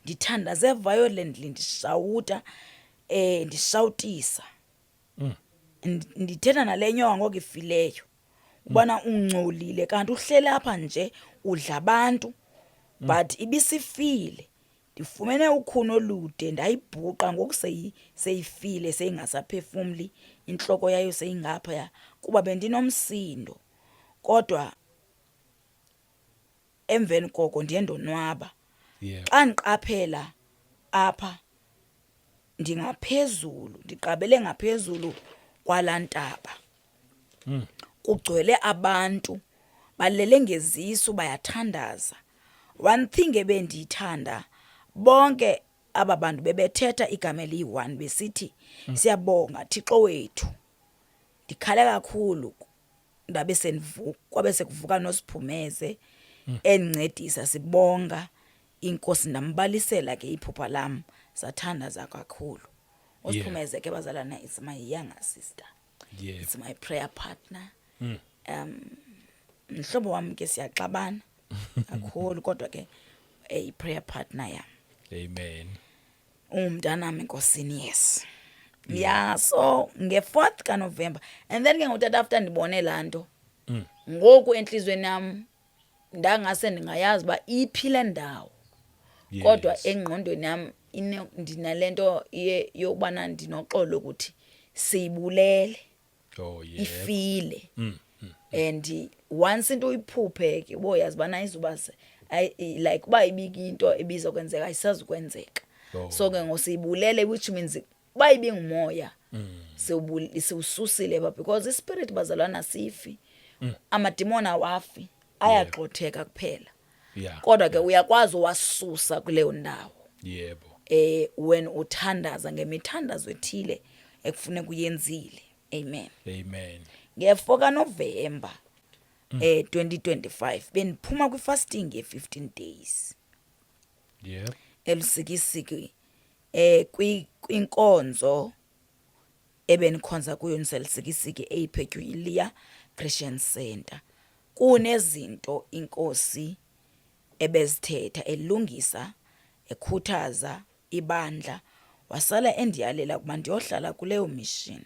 Ndithandaze violently, ndishawuta, ndishawutisa. Ndithetha nale nyoka ngoku ifileyo ubana ungcolile kanti uhleli apha nje udla abantu, but ibisifile. Ndifumene ukhuni olude ndayibhuqa ngoku seyifile, seyingasaphefumli, intloko yayo seyingaphaya kuba bendinomsindo. Kodwa emveni koko ndiye ndonwaba. Xa ndiqaphela apha ndingaphezulu, ndiqabele ngaphezulu kwalaa ntaba. Kugcwele abantu balele ngezisu bayathandaza. One thing ebendiyithanda, bonke aba bantu bebethetha igama eliyi-one besithi siyabonga Thixo wethu. Ndikhale kakhulu ndabe sendivuka, kwabe sekuvuka noSiphumeze endincedisa sibonga inkosi. Ndambalisela ke iphupha lam, sathandaza kakhulu. USiphumeze ke bazalwana is my younger sister. It's my prayer partner. Mhlobo wami ke, siyaxabana kakhulu kodwa ke i-prayer partner yam. Amen. Ungumntanami enkosini, yes. Yeah, so nge-4th kaNovember and then ke ngutata after ndibone laa nto ngoku entliziyweni yam ndangase ndingayazi uba iphi le ndawo, kodwa engqondweni yam ndinale nto yokubana ndinoxolo ukuthi siyibulele, ifile. And once into uyiphuphe ke uboyazi ubana izuba like uba ibiki into ebizokwenzeka ayisazukwenzeka. So ke ngosiyibulele, which means uba ibingumoya siwususile ba because ispirit bazalwana sifi, amadimoni awafi, ayagxotheka kuphela. Kodwa ke uyakwazi uwasusa kuleyo ndawo. When uthandaza ngemithandazo ethile ekufuneka uyenzile. Amen. Amen. Nge-4 kaNovember 2025 bendiphuma kwi-fasting ye-15 days eLusikisiki, kwinkonzo ebenikhonza kuyo niseLusikisiki, eyiPeculiar Christian Center. Kunezinto inkosi ebezithetha, elungisa, ekhuthaza ibandla, wasala endiyalela ukuba ndiyohlala kuleyo mission,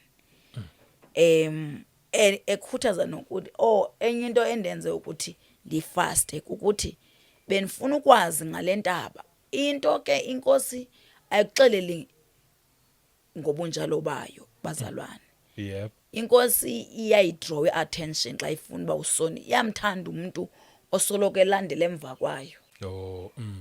ekhuthaza nokuthi, oh, enye into endenze ukuthi ndifaste kukuthi benifuna ukwazi ngale ntaba. Into ke inkosi ayikuxeleli ngobunjalo bayo, bazalwane. Inkosi iyayidraw i-attention xa ifuna uba usoni. Iyamthanda umuntu osoloko elandela emva kwayo.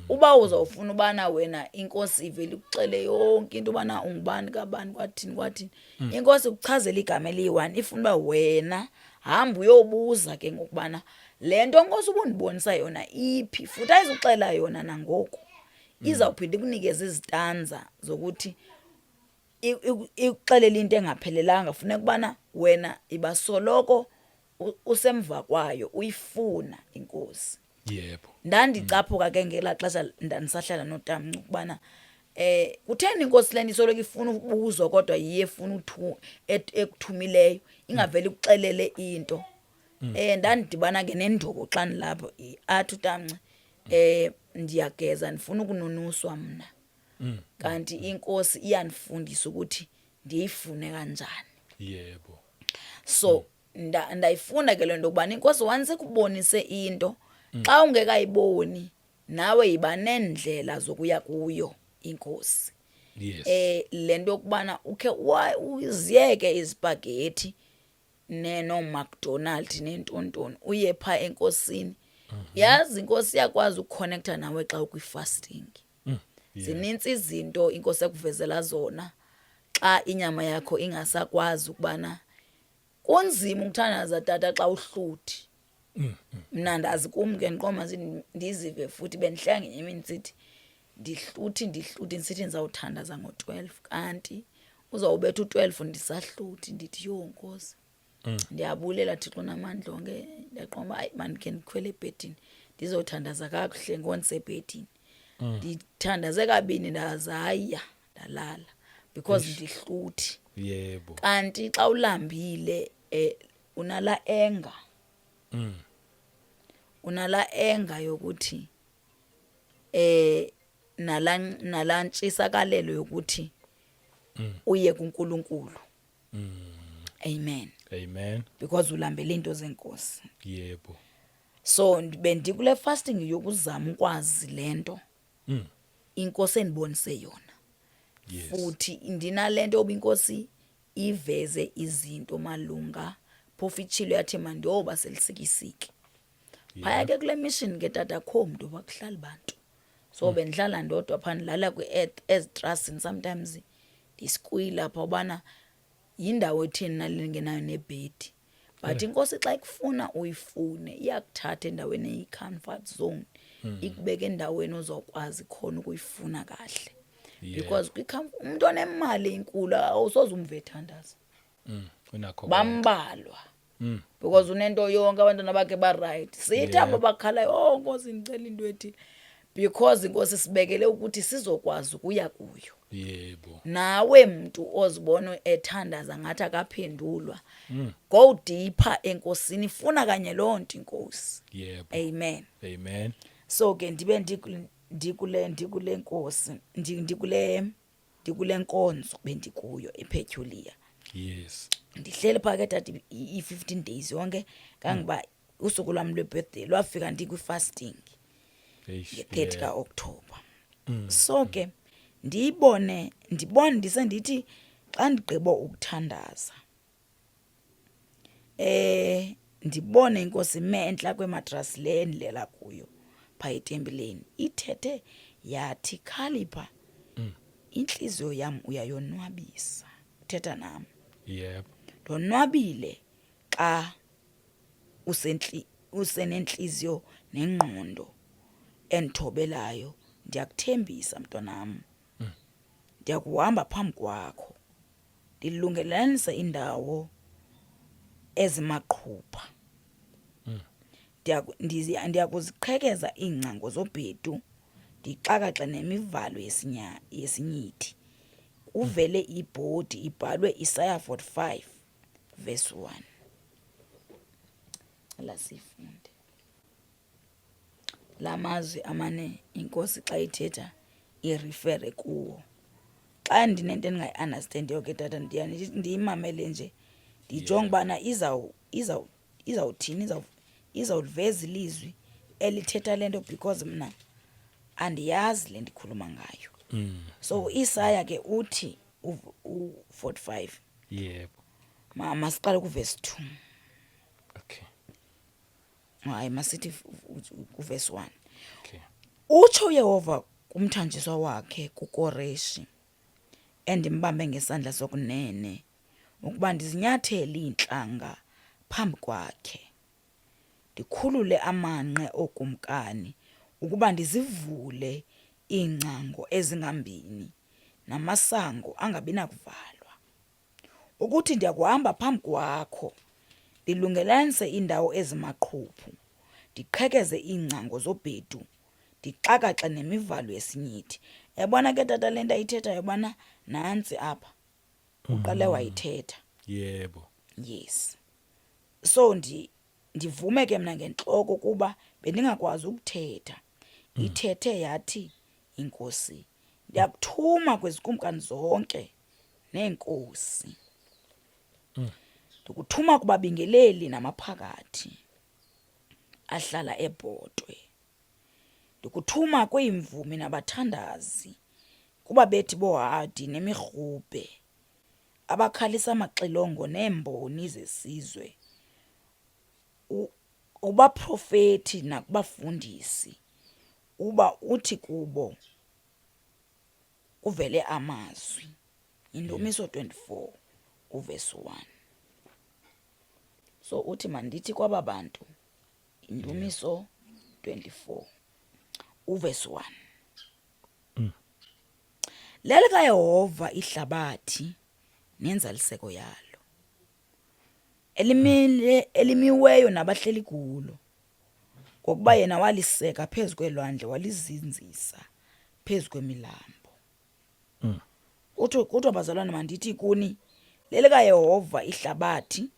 Uba uzawufuna ubana wena inkosi ivele ikuxele yonke into ubana ungubani kabani, kwathini kwathini, inkosi ikuchazela igama eliyi-one, ifuna uba wena hamba uyobuza ke ngokubana le nto nkosi ubundibonisa yona iphi, futhi ayizuxela yona nangoku. Izawuphinda ikunikeze izitanza zokuthi ikuxelele into engaphelelanga. Funeka ubana wena ibasoloko usemva kwayo, uyifuna inkosi. Ndandicaphuka ke ngelaa xesha ndandisahlala notamnci ukubana kutheni inkosi lena isoloko ifuna ukubuzwa, kodwa yiye efuna ekuthumileyo, ingaveli ikuxelele into. Ndandidibana ke nenduku xa ndilapho, athi utamnci, ndiyageza, ndifuna ukununuswa mna, kanti inkosi iyandifundisa ukuthi ndiyifune kanjani. So ndayifunda ke le nto ukubana inkosi once ikubonise into, xa ungekayiboni nawe yiba neendlela zokuya kuyo inkosi. Le nto yokubana ukhe uziyeke iziphagethi no McDonald nentontoni, uye pha enkosini. Yazi inkosi iyakwazi ukuconnecta nawe xa ukwi-fasting. Zinintsi izinto inkosi ekuvezela zona xa inyama yakho ingasakwazi ukubana kunzima ukuthandaza tata xa uhluthi. Mna ndazi kum ke, ndiqoma ndizive futhi bendihleka ngenye imini sithi ndihluthi, ndihluthi, ndisithi ndizawuthandaza ngo-12, kanti uzawubetha u-12 ndisahluthi. Ndithi, yho nkosi, ndiyabulela Thixo namandla onke. Ndiyaqonda uba hayi, mandikhe ndikhwele ebhedini ndizothandaza kakuhle ngondisebhedini. Ndithandaze kabini, ndazaya ndalala because ndihluthi. Kanti xa ulambile, unala anger, unala anger yokuthi nala ntshisakalelo yokuthi uye kuNkulunkulu. Amen. Amen. Because ulambele into zenkosi. So bendikule fasting yokuzama ukwazi lento inkosi endibonise yona. Futhi ndinalento yoba inkosi iveze izinto malunga phofu itshilo yathi mandiyoba selisikisiki phaya ke kule mission ke tata, akho mntu, bakuhlali bantu, so bendihlala ndodwa phaa, ndilala ezitrasini, sometimes ndiskwila phaa ubana yindawo etheni nale ngenayo nebhedi. But inkosi xa ikufuna uyifune, iyakuthatha endaweni eyi-comfort zone, ikubeke endaweni ozokwazi khona ukuyifuna kahle, because umuntu onemali enkulu awusoze umve ethandaza. Unakho konke. Bambalwa, because unento yonke, abantwana bakhe ba-right. Sithi abo bakhalayo, oh nkosi, ndicela into ethile, because inkosi sibekele ukuthi sizokwazi ukuya kuyo. Nawe mntu ozibona ethandaza ngathi akaphendulwa, go deeper enkosini, funa kanye loo nto inkosi. Amen. Amen. So ke ndibe ndikule nkosi, ndikule nkonzo bendikuyo ePeculiar. Ndihleli phaa ke tata i-15 days yonke, kangiba usuku lwam lwe-birthday lwafika ndikwi-fasting nge-30 kaOktoba. So ke ndiyibone, ndibone, ndise ndithi xa ndigqiba ukuthandaza, ndibone inkosi ime entla kwematrasi le endilela kuyo phaa etempileni, ithethe yathi, khalipha, intliziyo yam uyayonwabisa, uthetha nam. Ndonwabile xa usenentliziyo nengqondo. endithobelayo, ndiyakuthembisa mntwanam, ndiyakuhamba phambi kwakho, ndilungelelanise indawo ezimaqhupha. Ndiyakuziqhekeza iingcango zobhedu, ndixakaxe nemivalo yesinyithi. Kuvele ibhodi ibhalwe Isaya 45 verse 1. Cela sifunde. La mazwi amane inkosi xa ithetha irifere kuwo. Xa ndinento endingayi-understandiyo ke tata, ndiya ndiyimamele nje, ndijonge ubana izawuthini, izawuliveza ilizwi elithetha le nto, because mna andiyazi le ndikhuluma ngayo. So Isaya ke uthi u-45. Masiqale kuvesi 2. Hayi, masithi kuvesi 1. Utsho uYehova kumthanjiswa wakhe kuKoreshi, endimbambe ngesandla sokunene, ukuba ndizinyathele iintlanga phambi kwakhe, ndikhulule amanqe ookumkani, ukuba ndizivule iingcango ezingambini, namasango angabi nakuvalwa. Ukuthi ndiyakuhamba phambi kwakho, ndilungelelanise iindawo ezimaqhuphu, ndiqhekeze iingcango zobhedu, ndixakaxe nemivalo yesinyithi. Yabona ke tata le nto ayithethayo ubana nantsi apha, uqale wayithetha. Yes. So ndivume ke mna ngentloko kuba bendingakwazi ukuthetha. Ithethe yathi inkosi, ndiyakuthuma kwizikumkani zonke neenkosi. Ndikuthuma kubabingeleli namaphakathi ahlala ebhotwe. Ndikuthuma kwiimvumi nabathandazi, kubabethi bohadi nemirhubhe, abakhalisa amaxilongo neemboni zesizwe, kubaprofeti nakubafundisi, uba uthi kubo kuvele amazwi. Indumiso 24 uvesi 1. So uthi mandithi kwaba bantu, Indumiso 24 uvesi 1. LelikaYehova ihlabathi nenzaliseko yalo, elimile elimiweyo nabahleli kulo, ngokuba yena waliseka phezu kweelwandle, walizinzisa phezu kwemilambo. Uthi kodwa bazalwane, mandithi kuni, lelikaYehova ihlabathi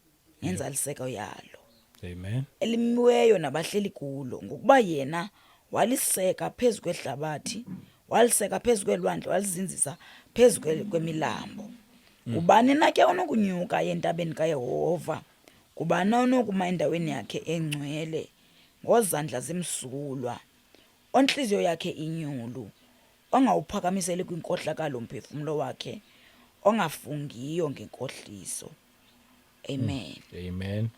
nenzaliseko yalo. Amen. Elimiweyo nabahleli kulo, ngokuba yena waliseka phezu kwehlabathi, waliseka phezu kweelwandle, walizinzisa phezu kwemilambo. Ngubani na ke onokunyuka aye entabeni kaYehova? Ngubani onokuma endaweni yakhe engcwele? Ngozandla zimsulwa, ontliziyo yakhe inyulu, ongawuphakamiseli kwinkohlakalo umphefumlo wakhe, ongafungiyo ngenkohliso. Amen. Amen.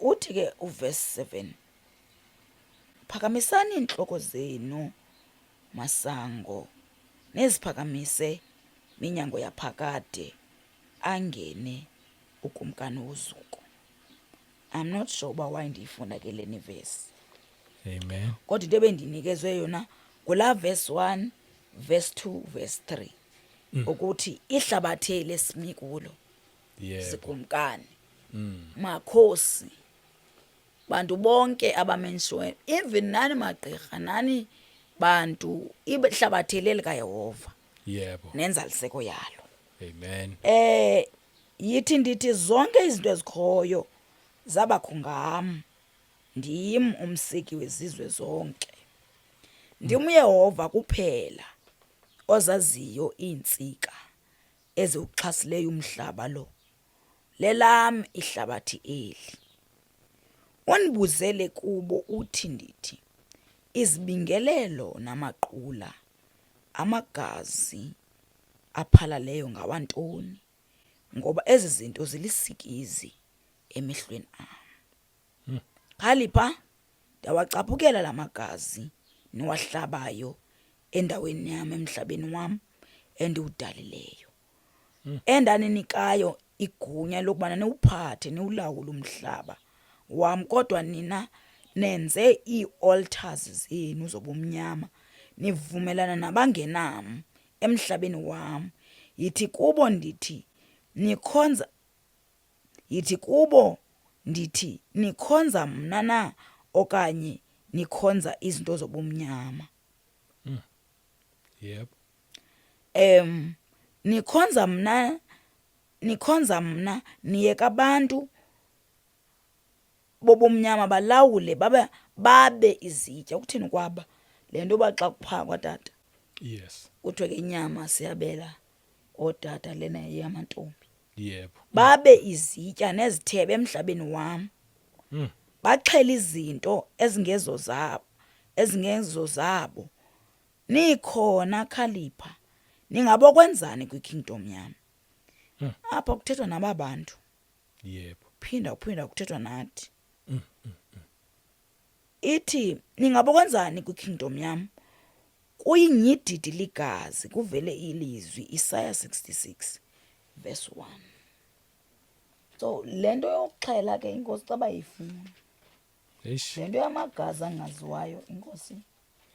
Uthi ke uverse 7, phakamisani iintloko zenu masango, neziphakamise minyango yaphakade, angene ukumkani wozuko. I'm not sure uba why ndiyifunda ke leni verse. Amen. Kodwa into ebendinikezwe yona ngulaa verse 1, verse 2, verse 3, ukuthi ihlabathi eli esimi kulo, sikumkani, makhosi, bantu bonke abamenshiweyo, even nani magqirha, nani bantu, ihlabathi eli likaYehova nenzaliseko yalo. Amen. Yithi ndithi zonke izinto ezikhoyo zabakho ngam, ndim umseki wezizwe zonke. Ndim uYehova kuphela ozaziyo iintsika eziwuxhasileyo umhlaba lo. Lelam ihlabathi eli. Undibuzele kubo uthi ndithi, izibingelelo namaqula amagazi aphalaleyo ngawantoni? Ngoba ezi zinto zilisikizi emehlweni am. Khalipha, ndawacaphukela la magazi niwahlabayo endaweni yam, emhlabeni wam endiwudalileyo, endaninikayo igunya lokubana niwuphathe, niwulawule umhlaba wam, kodwa nina Nenze ii-altars zenu zobumnyama, nivumelana nabangenam emhlabeni wam. Yithi kubo ndithi nikhonza yithi kubo ndithi nikhonza mna na okanye nikhonza izinto zobumnyama? Yebo. Nikhonza mna, nikhonza mna, niyeka abantu bobumnyama balawule babe babe izitya. Ukuthini kwaba le nto uba xa kuphakwa tata? Yes. Kuthiwe ke inyama siyabela ootata, lena yeyamantombi. Yebo. Babe izitya nezithebe emhlabeni wam. Baxhela izinto ezingezo zabo, ezingezo zabo. Nikhona khalipha, ningabokwenzani kwi-kingdom yam? Apha kuthethwa naba bantu. Yebo. Phinda uphinda kuthethwa nathi. Ithi ningabokwenzani kwi-kingdom yam? Kuyinyididi ligazi kuvele ilizwi, Isaya 66 verse 1. So le nto yokuxhela ke inkosi xa bayifuna. Eish. Le nto yamagazi angaziwayo inkosi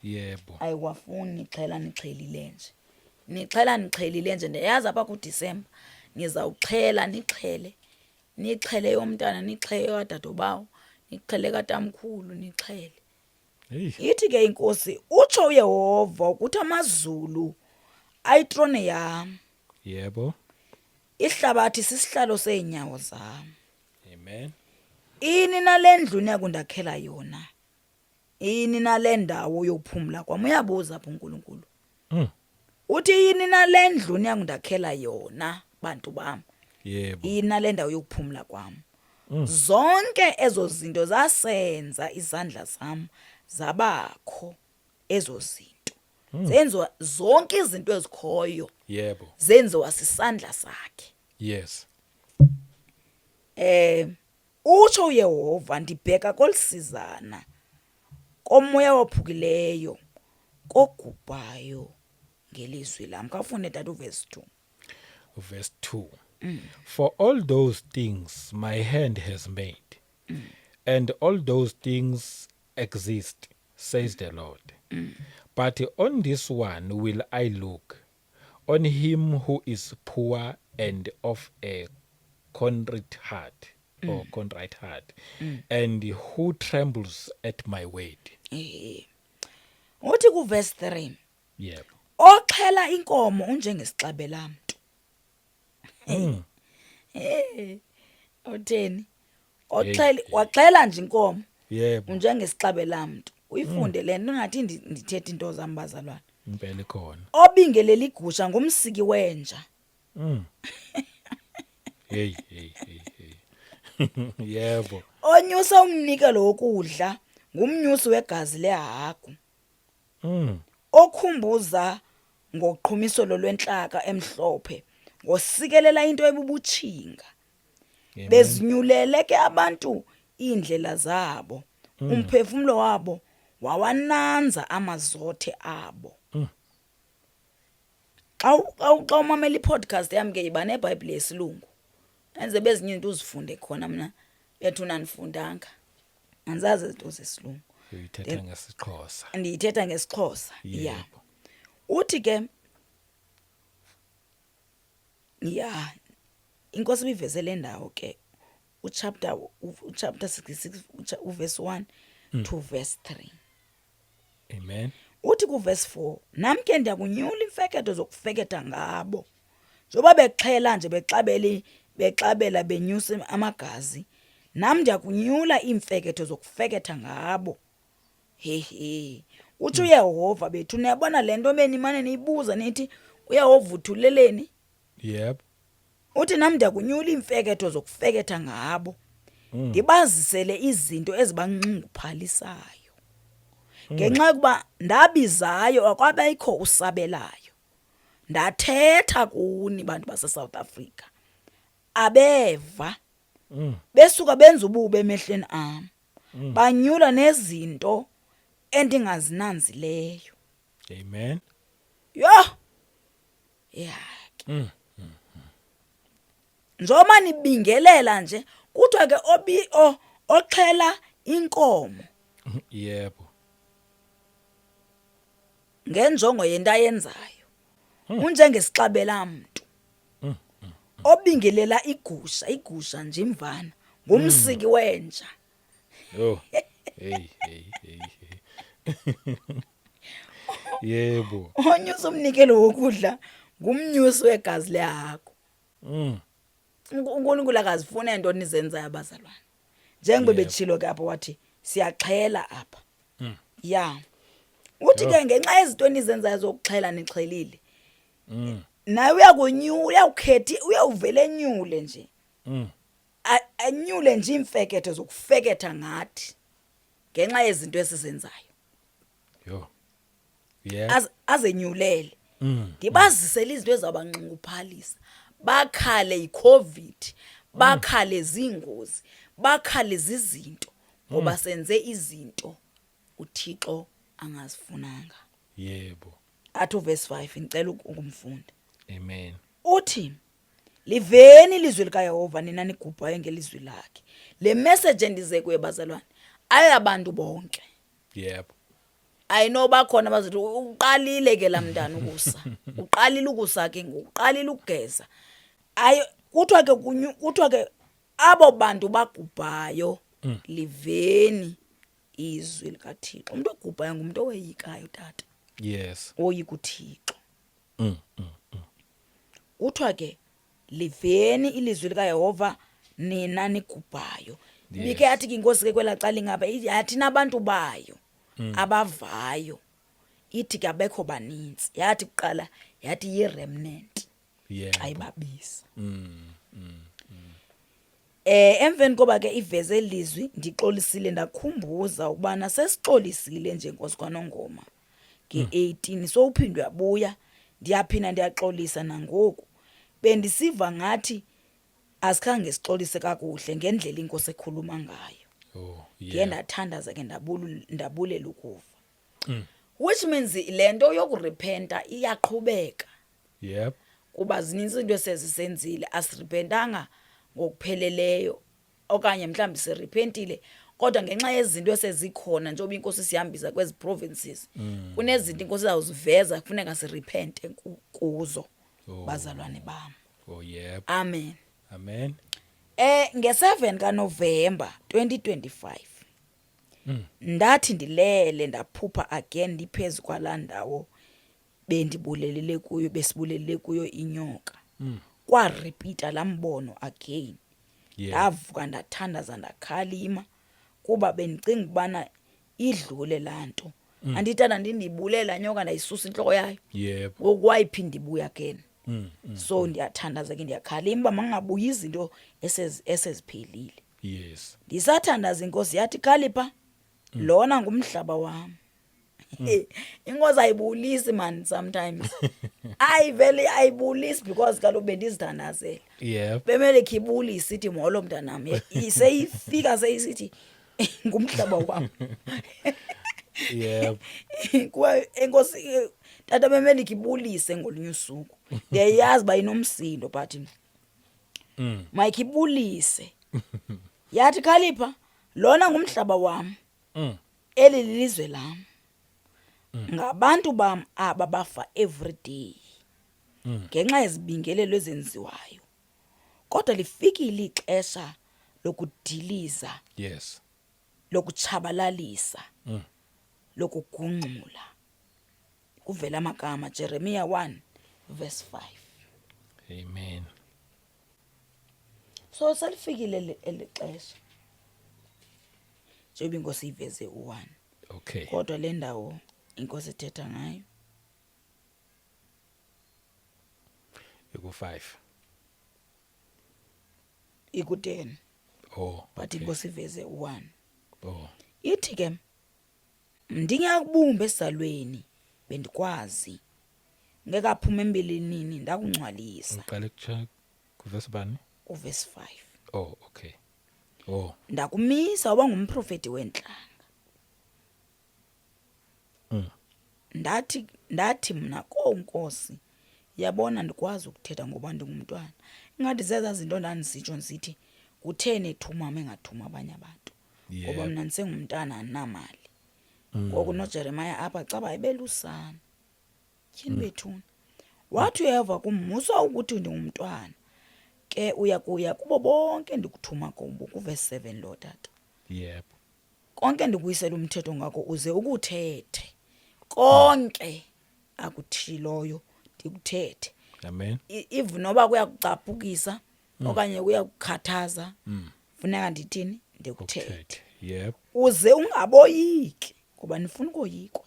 Yebo. ayiwafuni. Nixhela nixhelile nje. Nixhela nixhelile nje. Ndiyayazi apha kuDisemba nizawuxhela nixhele. Nixhele yomntana, nixhele kadadobawo, nixhele katamkhulu, nixhele. Hey. Ithi ke inkosi, utsho uYehova ukuthi amazulu ayitrone yam. Yebo. Ihlabathi sisihlalo seenyawo zam. Amen. Ini nale ndlu niyakundakhela yona? Ini nale ndawo yokuphumla kwam? Uyabuza apha uNkulunkulu. Uthi yini nale ndlu niyakundakhela yona, bantu bam? Yebo. Yini nale ndawo yokuphumla kwam? Zonke ezo zinto zasenza izandla zam zabakho ezo zinto. Zenziwa zonke izinto ezikhoyo. Yebo. Zenziwa sisandla sakhe. Yes. Utsho uYehova, ndibheka kolisizana, komoya waphukileyo, kogubhayo ngelizwi lam. Khawufunde tata uverse 2. Verse 2. For all those things my hand has made, and all those things exist, says the Lord. But on this one will I look, on him who is poor and of a contrite heart, or contrite heart, and who trembles at my word. Uthi kuverse 3. Yebo. Oxhela inkomo unjengesixabela mntu. Utheni? Oxhela, waxhela nje inkomo. Yebo. Unjengesixabela mntu. Uyifunde le nto, ungathi ndithethe into zam bazalwane. Impela ikhona. Obingelela igusha ngumsiki wenja. Hey hey hey hey. Yebo. Onyusa umnikelo wokudla ngumnyusi wegazi lehagu. Okhumbuza ngoqhumisolo lwentlaka emhlophe ngosikelela into ebubutshinga. Amen. Bezinyulele ke abantu iindlela zabo. Umphefumlo wabo wawananza amazothe abo. Xa umamela i-podcast yam ke yiba neBhayibhile yesilungu. Enze bezinye izinto uzifunde khona, mna bethu nandifundanga. Andizazi izinto zesilungu. Uyithetha ngesiXhosa. Ndiyithetha ngesiXhosa. Ya. Yebo. Uthi ke ya inkosi ibiveze le ndawo ke uchapter 66 uverse 1 to verse 3. Amen. Uthi kuverse 4, nam ke ndiyakunyula imfeketho zokufeketha ngabo. Njengoba bexhela nje bexabela bexabela benyusa amagazi, nam ndiyakunyula iimfeketho zokufeketha ngabo. Hehe. Utsho uYehova bethu, niyabona le nto benimane niyibuza nithi uYehova uthuleleni? Yep. Uthi nam ndiyakunyula iimfeketho zokufeketha ngabo. Ndibazisele izinto ezibanxunguphalisayo. Ngenxa yokuba ndabizayo akwabikho usabelayo. Ndathetha kuni bantu base-South Africa. Abeva. Besuka benza ububi emehlweni am. Banyula nezinto endingazinanzileyo. Amen. Yho! Ya. Njengoba nibingelela nje, kuthiwa ke oxhela inkomo. Yebo. Ngenjongo yento ayenzayo. Unjengesixabela mntu. Obingelela igusha, igusha nje imvana, ngumsiki wenja. Yo. Hey, hey, hey. Hey. Yebo. Onyusa umnikelo wokudla ngumnyusi wegazi lehagu. UNkulunkulu akazifuna into nizenzayo abazalwane. Njengoba betshilo ke apha wathi siyaxhela apha. Ya. Uthi ke ngenxa yezinto enizenzayo zokuxhela nixhelile. Naye uyakunyula, uyawukhethi, uyawuvele enyule nje. Anyule nje imfeketho zokufeketha ngathi ngenxa yezinto esizenzayo. Yo. Yeah. Azenyulele. Ndibazisele izinto ezabanxunguphalisa. Bakhale yiCovid, bakhale zingozi, bakhale zizinto ngoba senze izinto uThixo angazifunanga. Yebo. Athi uverse 5, ngicela ukumfunda. Amen. Uthi liveni ilizwi likaYehova nina nigubhayo ngelizwi lakhe. Le message endize kuyo bazalwane ayabantu bonke. Yebo. Ayinoba khona bazothi uqalile ke lamntana ukusa. Uqalile ukusa ke ngoku, uqalile ukugeza. Ayi kuthiwa ke kuthiwa ke abo bantu bagubhayo liveni izwi likaThixo. Umuntu ogubhayo ngumuntu oweyikayo tata. Yes. Oyika uThixo. Kuthiwa ke liveni ilizwi likaYehova nina nigubhayo. Bike yathi ke inkosi ke kwelaa cala ingapha yathi nabantu bayo abavayo ithi ke abekho baninzi. Yathi kuqala yathi yi-remnant xa ibabiza. Emveni koba ke iveze lizwi ndixolisile ndakhumbuza ukubana sesixolisile nje Nkosi kwaNongoma nge-18 sowuphinda uyabuya ndiyaphinda ndiyaxolisa nangoku bendisiva ngathi asikhange sixolise kakuhle ngendlela inkosi ekhuluma ngayo. Oh, Ndiye yeah. ndathandaza ke ndabulela ukuva. Which means le nto yokurepenta iyaqhubeka. Yep. Kuba zininzi izinto esezisenzile asirepentanga ngokupheleleyo okanye mhlawumbi sirepentile kodwa ngenxa yezinto esezikhona njengoba inkosi sihambisa kwezi provinces kunezinto inkosi izawuziveza kufuneka sirepente kuzo bazalwane bam. Oh yep. Amen. Amen. Nge-7 kaNovember 2025 ndathi ndilele ndaphupha again ndiphezu kwalaa ndawo bendibulelele kuyo besibulelele kuyo inyoka. Kwaripita laa mbono again. Ndavuka ndathandaza ndakhalima kuba bendicinga ubana idlule laa nto. Andithanda ndindibulela nyoka ndayisusa intloko yayo. Yebo. Ngoku wayiphinda ibuya again. So ndiyathandaza ke ndiyakhalima uba mangabuyi izinto eseziphelile. Yes. Ndisathandaza inkosi yathi khalipha lona ngumhlaba wam. Inkosi ayibulisi man sometimes. Ayivele ayibulisi because kaloku bendizithandazela. Yep. Bemele khibulise ithi molo mntanam. Seyifika seyisithi ngumhlaba wam. Yep. Kuba enkosi tata bemele khibulise ngolunye usuku. Ndiyayazi uba inomsindo but mayikhibulise. Yathi khalipha lona ngumhlaba wam. Eli lilizwe lam. Ngabantu bam aba bafa every day. Ngenxa yezibingelelo ezenziwayo. Kodwa lifikile ixesha lokudiliza. Yes. Lokutshabalalisa. Lokugungxula. Kuvela amagama Jeremiah 1 verse 5. Amen. So selifikile eli xesha. Njengoba inkosi iveze u1. Okay. Kodwa le ndawo inkosi ethetha ngayo iku 5. Iku 10. Oh. But inkosi iveze u1. Oh. Ithi ke ndingakubumba esizalweni bendikwazi. Ngeke aphume embilinini ndakungcwalisa. Uqale kutsha kuverse bani? Uverse 5. Oh, okay. Oh. Ndakumisa waba ngumprofeti wentlanga. Ndathi mna ko Nkosi, yabona ndikwazi ukuthetha ngoba ndingumntwana. Ingathi zeza zinto ndandisitsho ndisithi kutheni ethuma mama engathuma abanye abantu. Ngoba mna ndisengumntana, andinamali. Ngoku noJeremiah apha caba ebelusana. Tyhini bethuna. Wathi uYehova kum, musa ukuthi ndingumntwana. Ke uya kuya kubo bonke ndikuthuma kubo, kuvesi 7 lo tata. Konke ndikuyisela umthetho ngako uze ukuthethe. Konke akuthiloyo ndikuthethe. Amen. If noba kuyakucaphukisa okanye kuyakukhathaza, funeka ndithini? Ndikuthethe. Ukuthethe. Yep. Uze ungaboyiki, ngoba ndifuna ukoyikwa.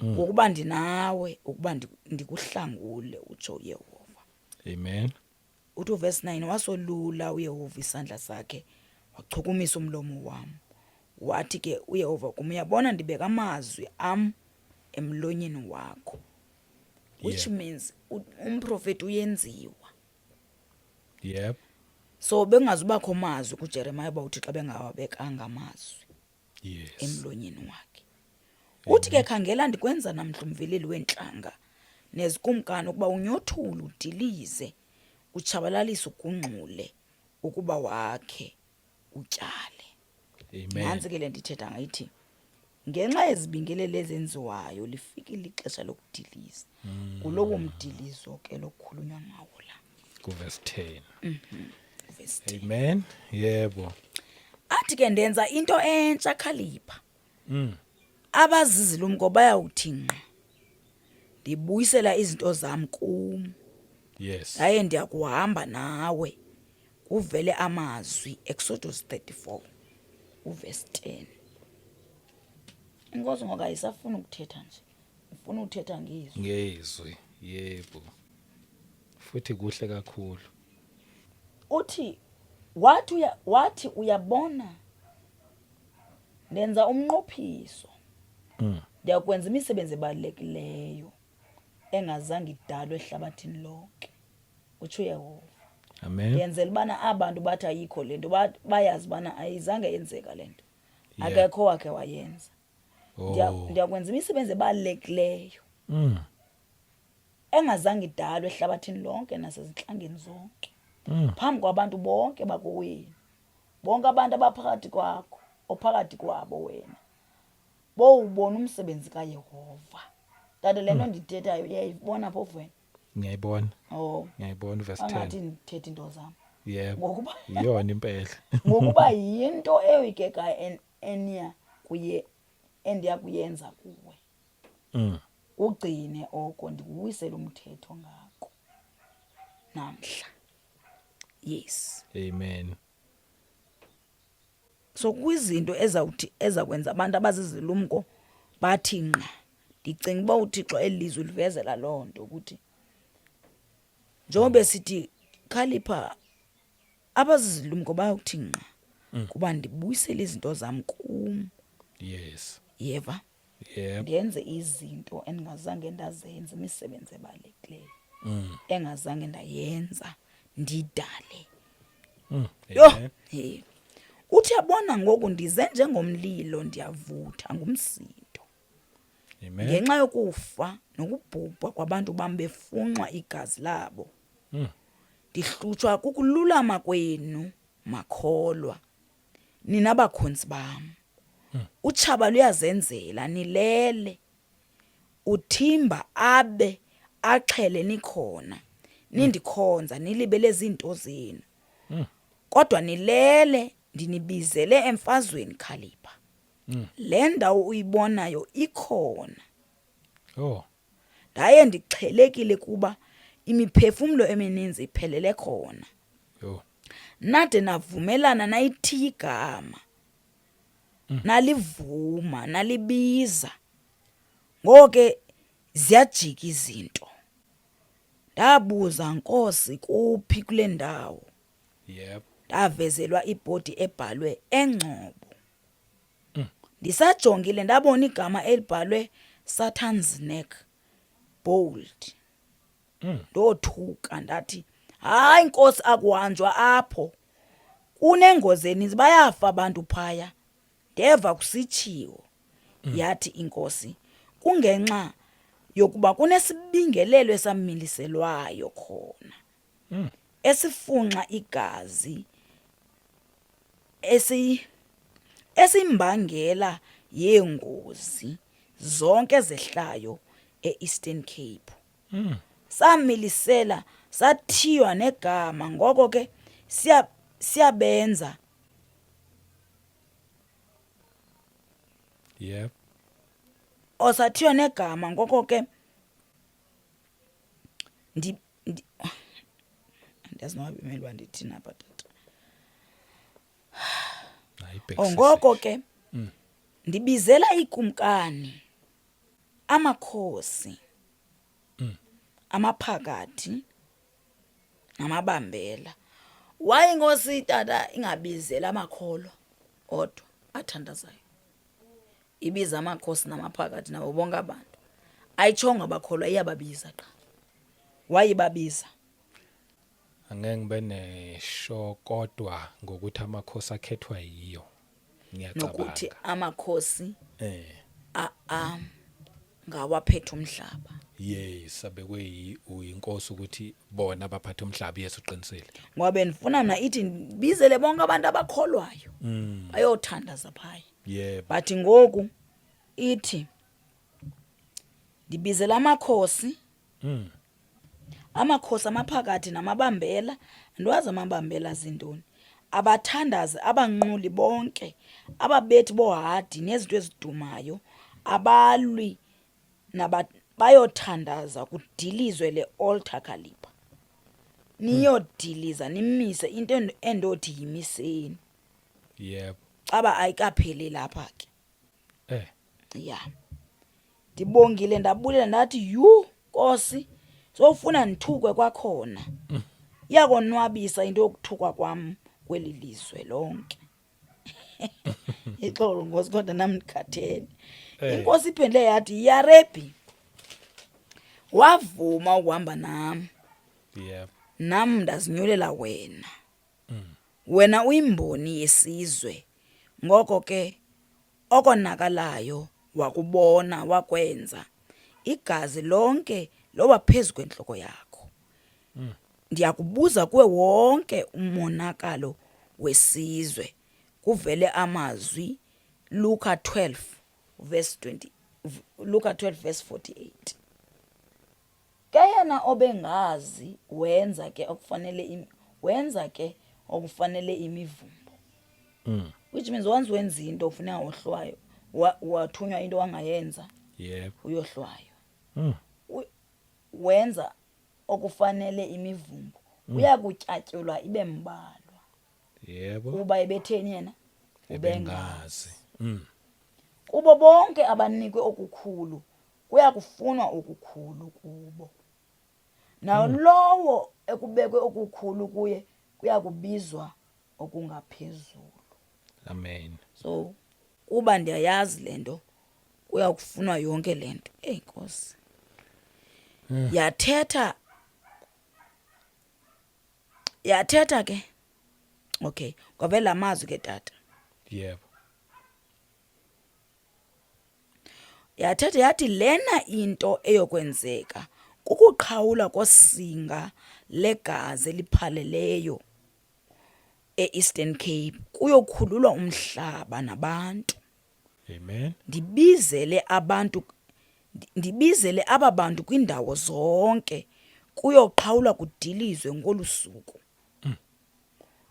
Ngokuba ndinawe ukuba ndikuhlangule, utsho uYehova. Amen. Uthi uverse 9, wasolula uYehova isandla sakhe wachukumisa umlomo wam. Wathi ke uYehova kum, uyabona ndibeka amazwi am emlonyeni wakho. Which means umprofeti uyenziwa. So bengazubakho mazwi kuJeremiah uba uThixo bengawabekanga amazwi emlonyeni wakhe. Uthi ke, khangela ndikwenza namhla umveleli weentlanga nezikumkani ukuba unyothule, udilize, utshabalalise, ugungxule, ukuba wakhe, utyale. Amen. Nantsi ke le ndithetha ngayithi, ngenxa yezibingelelo ezenziwayo lifikile ixesha lokudiliza. Ngulowo mdilizo ke lokukhulunywa ngawo la. Kuverse 10. Verse 10. Amen. Yebo. Athi ke ndenza into entsha, khalipha. Abazizilumko bayawuthi ngqa. Ndibuyisela izinto zam kum. Yaye ndiyakuhamba nawe. Kuvele amazwi, Exodus 34 uverse 10. Inkosi ngoku ayisafuni ukuthetha nje. Ufuna ukuthetha ngezwi. Ngezwi. Yebo. Futhi kuhle kakhulu. Uthi wathi uyabona ndenza umnqophiso. Ndiyakwenza imisebenzi ebalulekileyo engazange idalwe ehlabathini lonke, utsho uYehova. Amen. Ndiyenzela ubana abantu bathi ayikho le nto, bayazi ubana ayizange yenzeka le nto. Akekho wakhe wayenza. Ndiyakwenza imisebenzi ebalulekileyo engazange idalwe ehlabathini lonke nasezintlangeni zonke. Phambi kwabantu bonke bakowenu, bonke abantu abaphakathi kwakho, ophakathi kwabo wena, bowubona umsebenzi kaYehova. Tata, le nto ndiyithethayo uyayibona phofu wena? Ngiyayibona. Oh. Ngiyayibona verse 10. Angathi ndithetha into zam. Yebo. Ngokuba Iyona impela. Ngokuba yinto eyoyikekayo eniya kuye endiya kuyenza kuwe. Ugcine oko ndikuwisele umthetho ngako namhla. Yes. Amen. So kwizinto ezawuthi ezakwenza abantu abazizilumko bathi ngqa. Ndicinga uba uThixo elizwi livezela loo nto ukuthi njengoba sithi khalipha, abazizilumko bayokuthi ngqa kuba ndibuyisele izinto zam kum. Yeva. Ndenze izinto endingazange ndazenza, imisebenzi ebalulekileyo engazange ndayenza, ndidale. Yho, Amen. he. Uthi yabona ngoku ndize njengomlilo, ndiyavutha ngumsindo. Amen. Ngenxa yokufa nokubhubha kwabantu bam befunxwa igazi labo. Ndihlutshwa kukululama kwenu makholwa, nina bakhonzi bam. Utshaba luyazenzela, nilele. Uthimba abe axhele nikhona. Nindikhonza nilibele zinto zenu. Kodwa nilele, ndinibizele emfazweni, khalipha. Le ndawo uyibonayo ikhona. Ndaye ndixhelekile kuba imiphefumlo emininzi iphelele khona. Nade navumelana nayithiya igama. Nalivuma, nalibiza. Ngoko ke ziyajika izinto. Ndabuza, Nkosi, kuphi kule ndawo? Ndavezelwa ibhodi ebhalwe Engcobo. Ndisajongile ndabona igama elibhalwe Satan's Neck bold. Ndothuka ndathi, hayi Nkosi, akuhanjwa apho. Kunengozi eninzi, bayafa abantu phaya. Ndeva kusitshiwo. Yathi inkosi, kungenxa yokuba kunesibingelelo esamiliselwayo khona. Esifunxa igazi Esimbangela yeengozi zonke ezehlayo e-Eastern Cape. Samilisela sathiywa negama, ngoko ke siyabenza. Yep. Osathiywa negama, ngoko ke ndi, ndi andiyazi noba bemele uba ndithini apha, tata. Hayi. Ngoko ke ndibizela iikumkani, amakhosi, amaphakathi namabambela. Why inkosi, tata, ingabizela amakholwa odwa athandazayo? Ibiza amakhosi namaphakathi nabo bonke abantu. Ayitshongo abakholwa, iyababiza qha. Why ibabiza? Angeke ngibe nesho, kodwa ngokuthi amakhosi akhethwa yiyo. Nokuthi Ngiyacabanga. amakhosi a a ngawaphethe umhlaba. Yes, abekwe uyinkosi ukuthi bona baphathe umhlaba. Yes, uqinisile. Ngoba bendifuna mna ithi bizele bonke abantu abakholwayo bayothandaza phaya. But ngoku ithi ndibizela amakhosi, amakhosi, amaphakathi namabambela. Andiwazi amabambela zintoni. Abathandazi, abanquli bonke, ababethi bohadi nezinto ezidumayo, abalwi naba bayothandaza kudilizwe le altar Khalipha. Niyodiliza nimise into endothi yimiseni. Caba ayikapheli lapha ke. Ya. Ndibongile, ndabulela, ndathi yhu Nkosi, sofuna ndithukwe kwakhona. Iyakonwabisa into yokuthukwa kwam kweli lizwe lonke. Ixolo Nkosi, kodwa nam ndikhathele. Inkosi iphendule yathi, Yarebhi, wavuma ukuhamba nam. Nam ndazinyulela wena. Wena uyimboni yesizwe, ngoko ke okonakalayo wakubona wakwenza, igazi lonke loba phezu kwentloko yakho. Ndiyakubuza kuwe wonke umonakalo wesizwe. Kuvele amazwi Luka 12 verse 20, Luka 12 verse 48. Ke yena obengazi wenza ke okufanele imivumbo. Which means once wenza into ufuneka wohlwayo. Wathunywa into wangayenza. Uyohlwayo. Wenza okufanele imivumbo. Uyakutyatyulwa ibe mbalwa. Kuba ebetheni yena? Ubengazi. Kubo bonke abanikwe okukhulu kuyakufunwa okukhulu kubo. Nalowo ekubekwe okukhulu kuye kuyakubizwa okungaphezulu. Amen. So kuba ndiyayazi lento, kuyakufunwa yonke lento. Ey Nkosi. Yathetha yathetha ke. Okay, kwavela amazwi ke, tata. Yathetha yathi lena into eyokwenzeka kukuqhawula kosinga legazi eliphaleleyo e-Eastern Cape, kuyokhululwa umhlaba nabantu. Amen. Ndibizele aba bantu kwindawo zonke, kuyoqhawulwa kudilizwe ngolu suku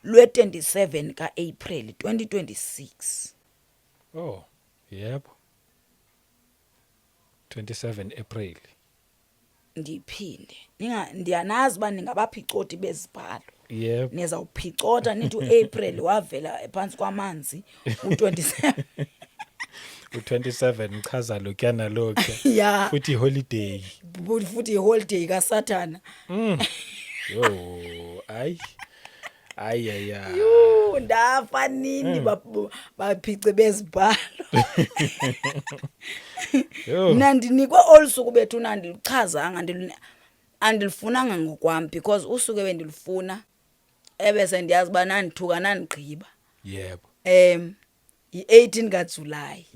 lwe-27 ka-April 2026. Oh, yebo. 27 April. Ndiphinde ninga, ndiyanazi uba ningabaphicoti bezibhalo. Nizawuphicotha nithi uApril wavela phantsi kwamanzi u-27. U27 uchaza lokhuya nalokhuya. Futhi holiday. Futhi iholiday kaSathana. Yo, ay. Ay ay ay. Yhu, ndafa nini baphice bezibhalo. Yo. Mna ndinikwe olu suku bethuna, andiluchazanga, andilifunanga ngokwam because usuku ebendilufuna ebese ndiyazi uba nandithuka nandigqiba. Yi-18 kaJulayi.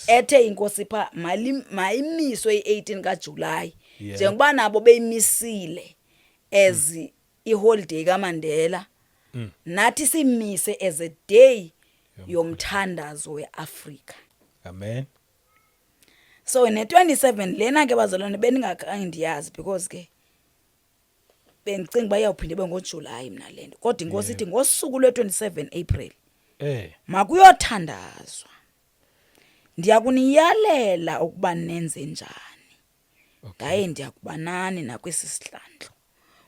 Ethe inkosi pha mayimiswe i-18 kaJulayi. Njengoba nabo beyimisile as iholiday kaMandela. Nathi simise as a day. Yomthandazo weAfrika. Amen. So ne-27 lena ke bazalwane bendingakhange ndiyazi, because ke bendicinga uba iyawuphinde ibe ngoJulayi mna le nto, kodwa inkosi ithi ngosuku lwe-27 April makuyothandazwa, ndiyakuniyalela ukuba nenze njani. Ndaye ndiyakuba nani nakwesi sihlandlo,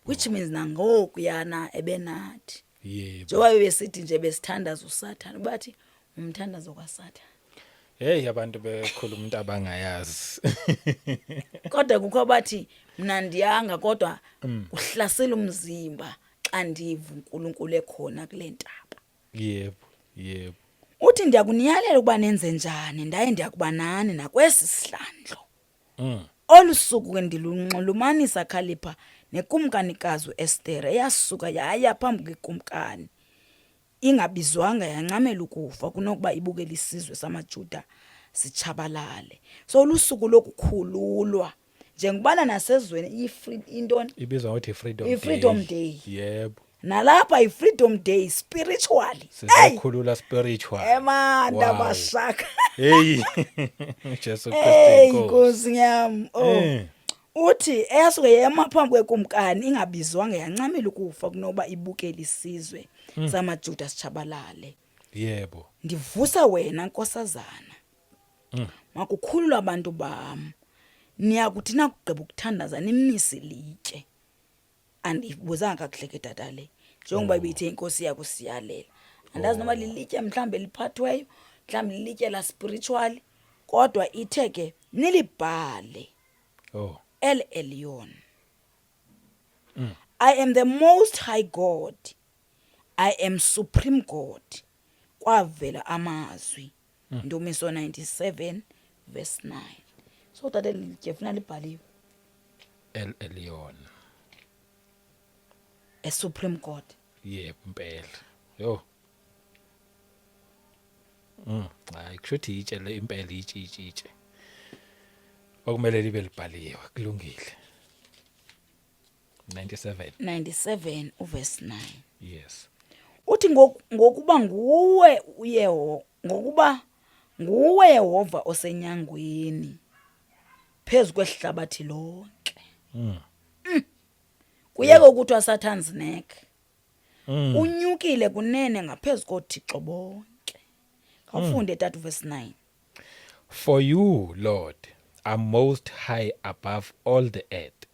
which means nangokuyana ebenathi. Njengoba bebesithi nje besithandaza uSathane, bathi umthandazo kaSathane. Hey, abantu bekhuluma into abangayazi. Kodwa kukho abathi mna ndiyanga, kodwa uhlasela umzimba xa ndiva uNkulunkulu ekhona kule ntaba. Yebo, yebo. Uthi ndiyakuniyalela ukuba nenze njani, ndaye ndiyakuba nani nakwesi sihlandlo. Olu suku ke ndilunxulumanisa khalipha nekumkanikazi uEstere, eyasuka yaya phambi kwekumkani ingabizwanga, yancamela ukufa kunokuba ibukele isizwe samaJuda sitshabalale. So lusuku lokukhululwa, njengobana nasezweni intoni? Ibizwa ngokuthi i-Freedom I-Freedom Day. Yebo. Nalapha i-Freedom Day spiritually. Sizokhulula spiritual. Emanda bashaka. Hey. Jesu Kristu Hey inkosi. Nkosi yami. Oh. Uthi eyasuke yema phambi kwekumkani ingabizwanga, yancamela ukufa kunoba ibukele isizwe samaJuda sitshabalale. Ndivusa wena nkosazana. Makukhululwe abantu bam. Niyakuthi nakugqiba ukuthandaza nimise ilitye. Andibuzanga kakuhle ke tata le, njengoba ibithe inkosi iyakusiyalela. Andazi noba lilitye mhlawumbi eliphathweyo, mhlawumbi lilitye la spiritual, kodwa ithe ke nilibhale. El Elyon. I am the most high God. I am supreme God. Kwavela amazwi. Ndumiso 97 verse 9. So tata, lilitye funa libhaliwe. El Elyon. A supreme God. Yebo impela. Yo. Hayi, kusho ukuthi itshe le impela, itshe itshe itshe. Okumele libe libhaliwe, kulungile. 97. 97 uverse 9. Yes. Uthi ngokuba nguwe uYeho, ngokuba nguwe Yehova osenyangweni phezu kwehlabathi lonke. Kuyeke ukuthiwa Satan's neck. Unyukile kunene ngaphezu kothixo bonke. Khawufunde tata verse 9. For you, Lord, are most high above all the earth.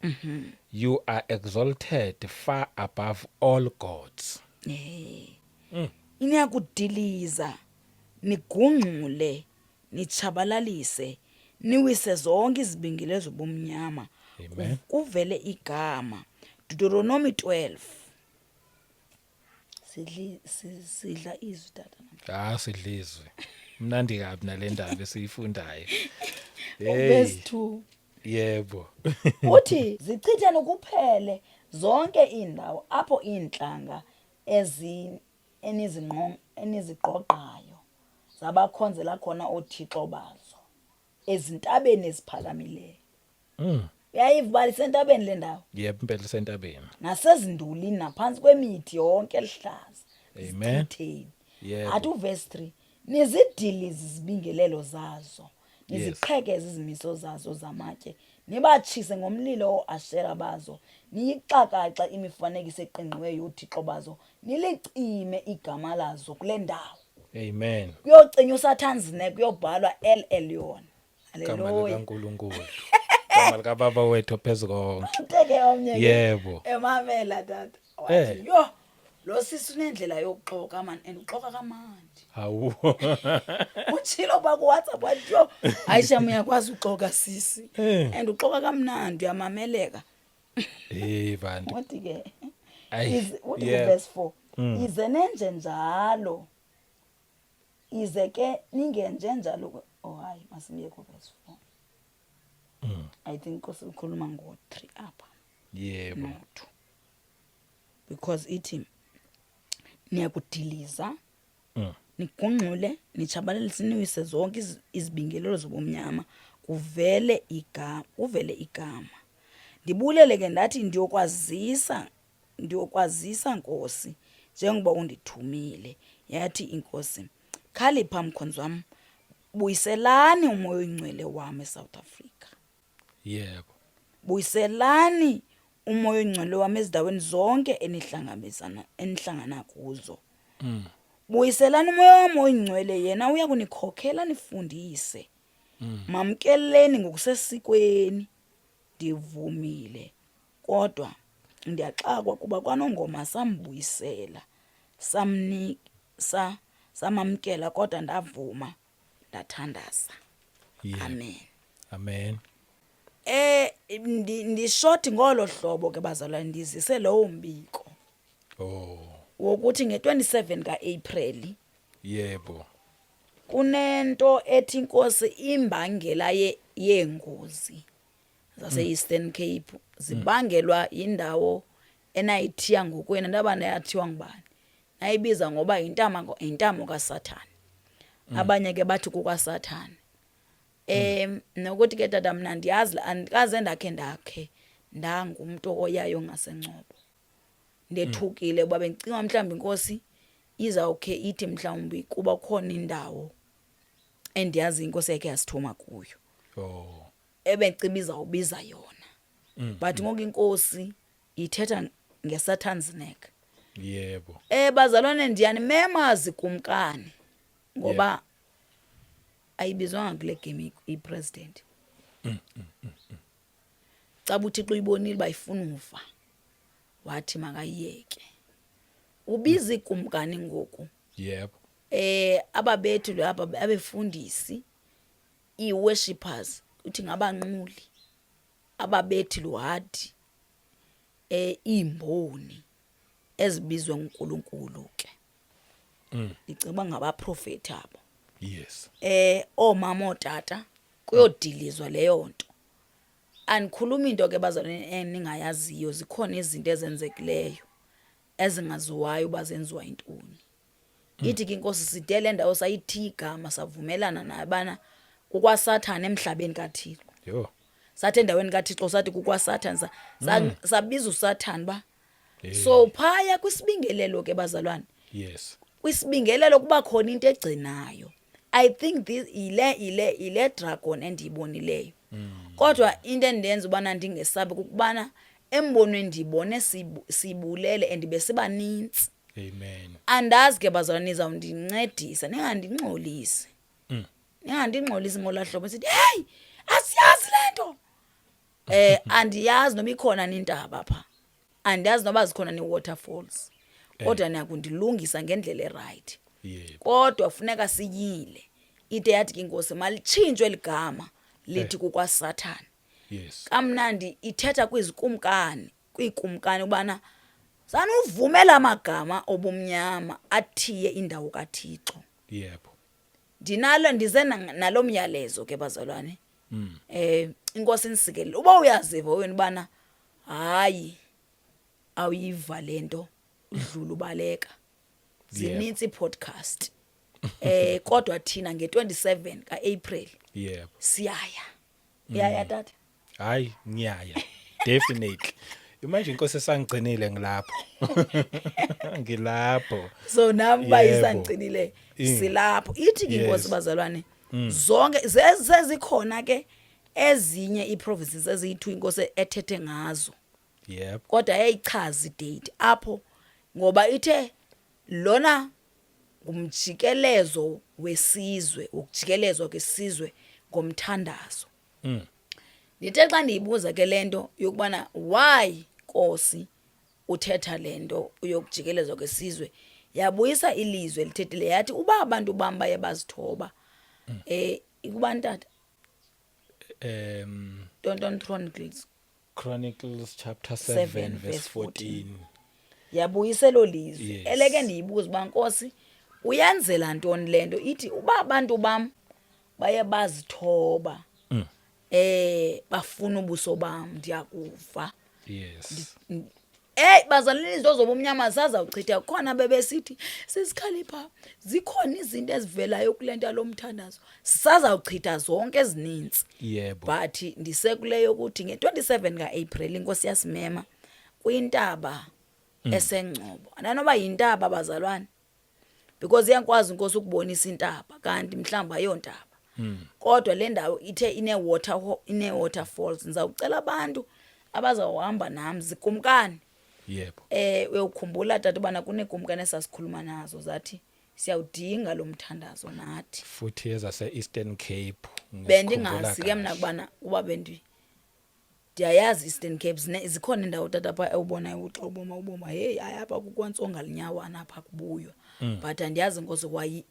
You are exalted far above all gods. Niyakudiliza, nigungxule, nitshabalalise, niwise zonke izibingelo zobumnyama. Amen. Kuvele igama. Deuteronomy 12. Sidli sidla izwi tata. Ah, sidlizwe. Mnandi kabi nale ndaba esiyifundayo. Verse 2. Yebo. Uthi zichitheni kuphele zonke iindawo apho iintlanga ezi eniziqoqayo zabakhonzela khona oothixo bazo ezintabeni eziphakamileyo. Uyayiva uba isentabeni le ndawo? Yebo, impela isentabeni. Nasezindulini naphantsi kwemithi yonke eluhlaza. Amen. Zichitheni. Yebo. Athi uverse 3, nizidilize izibingelelo zazo, niziqhekeze izimiso zazo zamatye, nibatshise ngomlilo ooAshera bazo, niyixakaxe imifanekiso eqingqiweyo yoothixo bazo, nilicime igama lazo kule ndawo. Amen. Kuyocinywa uSatan's neck, kuyobhalwa El Elyon. Igama Hallelujah. likaNkulunkulu. Igama likaBaba wethu phezukonke. Uthe omnye ke Yebo. emamela tata, wathi yho, lo sisi unendlela yokuxoka man, and uxoka kamandi. Hawu. Utshilo pha kuWhatsApp, wathi yho, hayi shame, uyakwazi uxoka sisi. And uxoka kamnandi, uyamameleka. Hey bantu. Wathi ke Ayi, uthi kuverse 4, ize nenje njalo, ize ke ningenje njalo. Oh hayi, masibuye kuverse 4. I think ukhuluma ngo-3 apha. Yebo. No 2, because ithi niyakudiliza, nigungxule, nitshabalalise, niwise zonke izibingelelo zobumnyama, kuvele igama, kuvele igama. Ndibulele ke ndathi, ndiyokwazisa, ndiyokwazisa Nkosi, njengoba undithumile. Yathi inkosi, Khalipha mkhonzi wam, buyiselani umoya oyingcwele wam eSouth Africa. Yebo. Buyiselani umoya oyingcwele wam ezindaweni zonke enihlangabezana enihlangana kuzo. Buyiselani umoya wam oyingcwele, yena uya kunikhokhela nifundise. Mamkeleni ngokusesikweni, ndivumile kodwa ndiyaxakwa kuba kwaNongoma sambuyisela samnika samamkela kodwa ndavuma ndathandaza. Yebo. Amen. Amen. Ndishoti ngolo hlobo ke bazalwane, ndizise lowo mbiko Oh. wokuthi nge-27 kaApril Yebo. kunento ethi inkosi imbangela yeengozi zase-Eastern Cape zibangelwa indawo enayithiya ngokwena ndaba nayathiwa ngubani, nayibiza ngoba intamo kaSathane. Abanye ke bathi kukwaSathane. Nokuthi ke tata mna ndiyazi andikaze ndakhe ndangumntu oyayo ngaseNgcobo. Ndethukile uba bendicinga mhlawumbi inkosi izawukhe ithi mhlawumbi kuba khona indawo endiyazi inkosi yakhe yasithuma kuyo. Oh. Ebeciba izawubiza yona. But ngoku inkosi ithetha ngeSatan's neck. Yebo. Bazalwane ndiyanimema zikumkani ngoba ayibizwanga kule game ipresident. Caba uThixo uyibonile uba ifuna uva, wathi makayiyeke. Ubiza ikumkani ngoku. Yebo. Ababethi lapha abefundisi, ii-worshippers, uthi ngabanquli, ababethi luhadi, iimboni ezibizwe nguNkulunkulu ke. Ndicinga uba ngabaprofethi abo. Yes. Oomama ootata kuyodilizwa leyo nto. Andikhulumi into ke bazalwane eningayaziyo, zikhona izinto ezenzekileyo ezingaziwayo uba zenziwa yintoni. Ithi ke inkosi side le ndawo sayithiya igama savumelana nayo bana kukwaSathane emhlabeni kaThixo. Yho. Sathi endaweni kaThixo sathi kukwaSathane, sabiza uSathane ba. So phaya kwisibingelelo ke bazalwane. Yes. Kwisibingelelo kuba khona into egcinayo. I think this ile dragon endiyibonileyo. Kodwa into endenza ubana ndingesabi kukubana embonweni ndibone sibulele and besibanintsi. Amen. Andazi ke bazalwane nizawundincedisa, ningandingxolisi. Ningandingxolisi ngolaa hlobo sithi hey, asiyazi le nto. Andiyazi noba ikhona nintaba pha. Andiyazi noba zikhona ni-waterfalls. Kodwa niyakundilungisa ngendlela eright. Yebo. Kodwa funeka siyile. Ide yathi ke inkosi malitshintshwe ligama lithi kukwaSathane. Yes. Kamnandi ithetha kwizikumkani, kwiikumkani ubana sanuvumela amagama obumnyama athiye indawo kaThixo. Yebo. Ndinalo ndize nalo myalezo ke bazalwane. Inkosi inisikelele. Uba uyaziva wena ubana hayi awuyiva lento udlula ubaleka. Zinintsi podcast. Kodwa thina nge-27 kaApril. Yebo. Siyaya. Uyaya tata? Hayi ngiyaya. Definitely. Imanje inkosi esangigcinile ngilapho. Ngilapho. So nami ba Yebo. isangigcinile silapho. Ithi ke inkosi Yes. bazalwane zonke sezikhona ke ezinye iprovinces eziyi-2 inkosi ethethe ngazo. Yebo. Kodwa yayichaza idate apho ngoba ithe lona ngumjikelezo wesizwe, ukujikelezwa kwesizwe ngomthandazo. Ndithe xa ndiyibuza ke lento yokubana why Nkosi uthetha lento yokujikelezwa kwesizwe, yabuyisa ilizwe elithethile yathi uba abantu bam baye bazithoba. Ikubani tata? Tonton Chronicles. Chronicles chapter 7 7 verse verse 14. 14. Yabuyisa elo lizwi. Yes. Eleke ndiyibuza uba Nkosi uyenzela ntoni le nto? Ithi uba abantu bam baye bazithoba. Bafuna ubuso bam, ndiyakuva. Yes. Hey bazalwane izinto zobumnyama zazawuchitha khona bebesithi sisikhalipha zikhona izinto ezivelayo kule nto yalomthandazo sazawuchitha zonke ezininzi. Yebo. But ndisekuleyo ukuthi nge-27 kaApril inkosi yasimema kwintaba eseNgcobo. Andanoba yintaba bazalwane. Because iyakwazi inkosi ukubonisa intaba kanti mhlawumbi ayontaba. Kodwa le ndawo ithe ine-waterfalls. Ndizawucela abantu abazawuhamba nam, zikumkani. Uyawukhumbula tata ubana kuneekumkani esasikhuluma nazo, zathi siyawudinga lo mthandazo nathi. Futhi ezase Eastern Cape. Bendingazi ke mna kubana kuba ndiyayazi Eastern Cape zikhona indawo tata pha ewubonayo xa uboma uboma, hey, hayi, apha kukwantsonga linyawana, apha kubuywa. But andiyazi inkosi why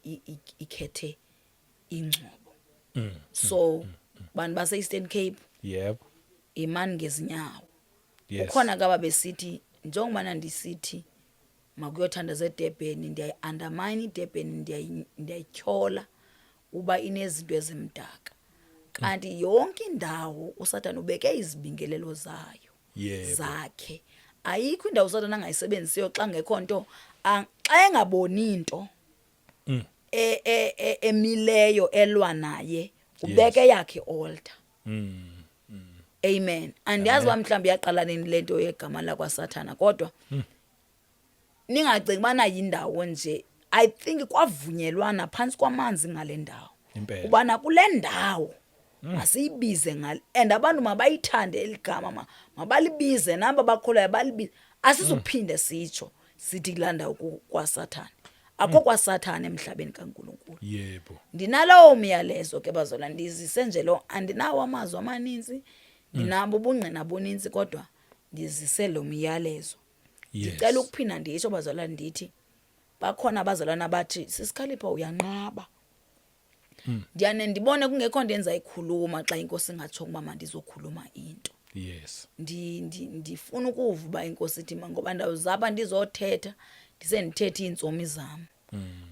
ikhethe ingcobo. So bantu base-Eastern Cape, imani ngezinyawo. Kukhona ke ababesithi njengobana ndisithi makuyothandaza eDurban, ndiyayi-undermine iDurban, ndiyayityhola uba inezinto ezimdaka. Kanti yonke indawo uSathane ubeke izibingelelo zayo zakhe. Ayikho indawo uSathane angayisebenzisiyo xa ngekho nto, xa engaboni into emileyo elwa naye, ubeke yakhe altar. Amen. Andiyazi uba mhlawumbi yaqala nini le nto yegama lakwaSathana, kodwa ningacingi ubana yindawo nje. I think kwavunyelwana phantsi kwamanzi ngale ndawo. Ubana kule ndawo masiyibize ngale, and abantu mabayithande eli gama, mabalibize nabo abakholwayo balibize. Asizuphinde sitsho sithi kulaa ndawo kwaSathane. Akho kwaSathane emhlabeni kaNkulunkulu. Ndinalowo myalezo ke bazalwane, ndizise nje lo, andinawo amazwi amaninzi, ndinabo ubungqina buninzi, kodwa ndizise lo myalezo. Ndicela ukuphinda nditsho bazalwane, ndithi bakhona abazalwane abathi sisiKhalipha uyanqaba. Ndiyane ndibone kungekho nto endizayikhuluma xa inkosi ingatsho ukuba mandizokhuluma into. Ndifuna ukuva uba inkosi ithi, ngoba ndawuzapha ndizothetha, ndisendithethe iintsomi zam.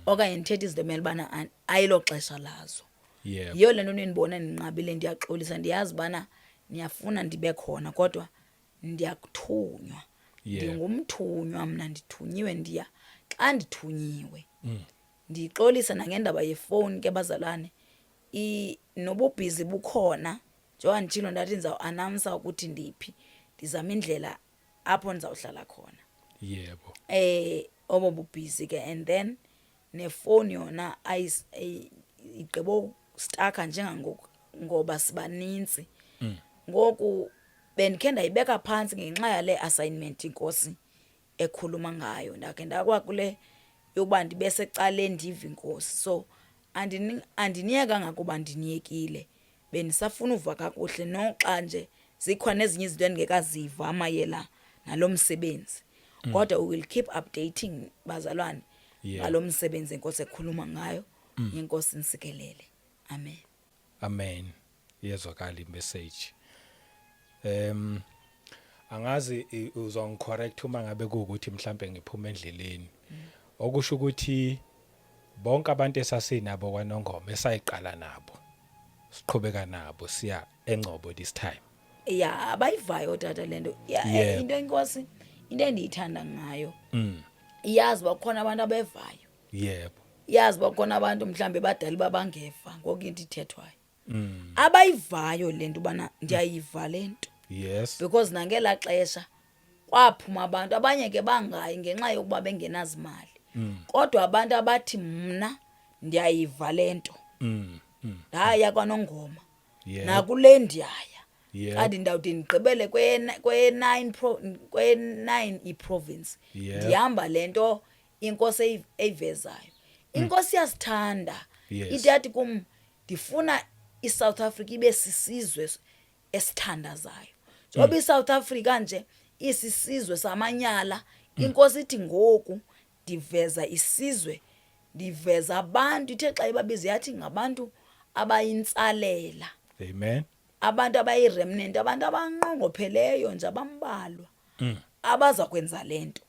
Okanye ndithethe izinto emele ubana ayilo xesha lazo. Yiyo le nto nindibona ndinqabile, ndiyaxolisa, ndiyazi ubana niyafuna ndibe khona, kodwa ndiyakuthunywa. Ndingumthunywa mna, ndithunyiwe, ndiya xa ndithunyiwe. Ndixolisa nangendaba yefowuni ke bazalwane, nobubhizi bukhona. Njengoba nditshilo ndathi ndizawuanamsa ukuthi ndiphi, ndizama indlela apho ndizawuhlala khona. Obo bubhizi ke, and then nefowuni yona igqibo staka njengangoku ngoba sibanintsi. Ngoku bendikhe ndayibeka phantsi ngenxa yale assignment inkosi ekhuluma ngayo. Ndakhe ndakwakule yokuba ndibe secaleni ndive inkosi. So andiniyekanga kuba ndiniyekile, bendisafuna uva kakuhle noxa nje zikhona nezinye izinto endingekaziva mayela nalo msebenzi. Kodwa we will keep updating bazalwane ngalo msebenzi inkosi ekhuluma ngayo. Inkosi nisikelele. Amen. Amen. Iyezwakala imessage. Angazi uzongicorrect uma ngabe kuukuthi mhlambe ngiphuma endleleni. Okusho ukuthi bonke abantu esasinabo kwaNongoma esayiqala nabo, siqhubeka nabo siya eNgcobo this time. Ya, abayivayo tata le nto. Ya, into inkosi, into endiyithanda ngayo, iyazi uba kukhona abantu abevayo. Iyazi uba kukhona abantu mhlawumbi badala babangeva ngoku into ithethwayo. Abayivayo le nto ubana ndiyayiva le nto. Because nangelaa xesha kwaphuma abantu, abanye ke bangayi ngenxa yokuba bengenazimali. Kodwa abantu abathi mna ndiyayiva le nto. Ndaya kwaNongoma. Nakule ndiyaya. Kanti ndawude ndigqibele kwe-9 iprovince. Ndihamba le nto inkosi eyivezayo. Inkosi iyasithanda. Ithi yathi kum ndifuna iSouth Africa ibe sisizwe esithandazayo. Njengoba iSouth Africa nje isisizwe samanyala, inkosi ithi ngoku ndiveza isizwe, ndiveza abantu. Ithe xa ibabiza yathi ngabantu abayintsalela. Amen. Abantu abayiremnant, abantu abanqongopheleyo nje abambalwa. Abaza kwenza le nto.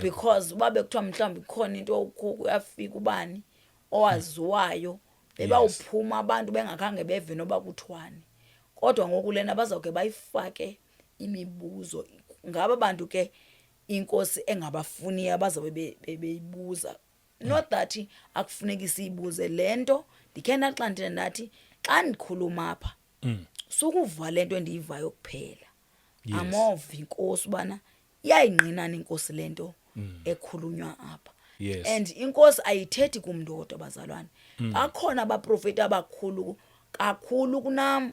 Because uba bekuthiwa mhlawumbi kukhona into kuyafika ubani owaziwayo, bebawuphuma abantu bengakhange beve noba kuthiwani. Kodwa ngoku lena bazawuke bayifake imibuzo. Ngaba bantu ke inkosi engabafuniyo abazabe beyibuza. Not that akufuneki siyibuze le nto. Ndikhe ndaxa ndithe ndathi xa ndikhuluma apha, sukuva le nto endiyivayo kuphela. Amova inkosi ubana iyayingqinana inkosi le nto ekhulunywa apha. And inkosi ayithethi kumntu wodwa, bazalwane. Bakhona abaprofeti abakhulu kakhulu kunam,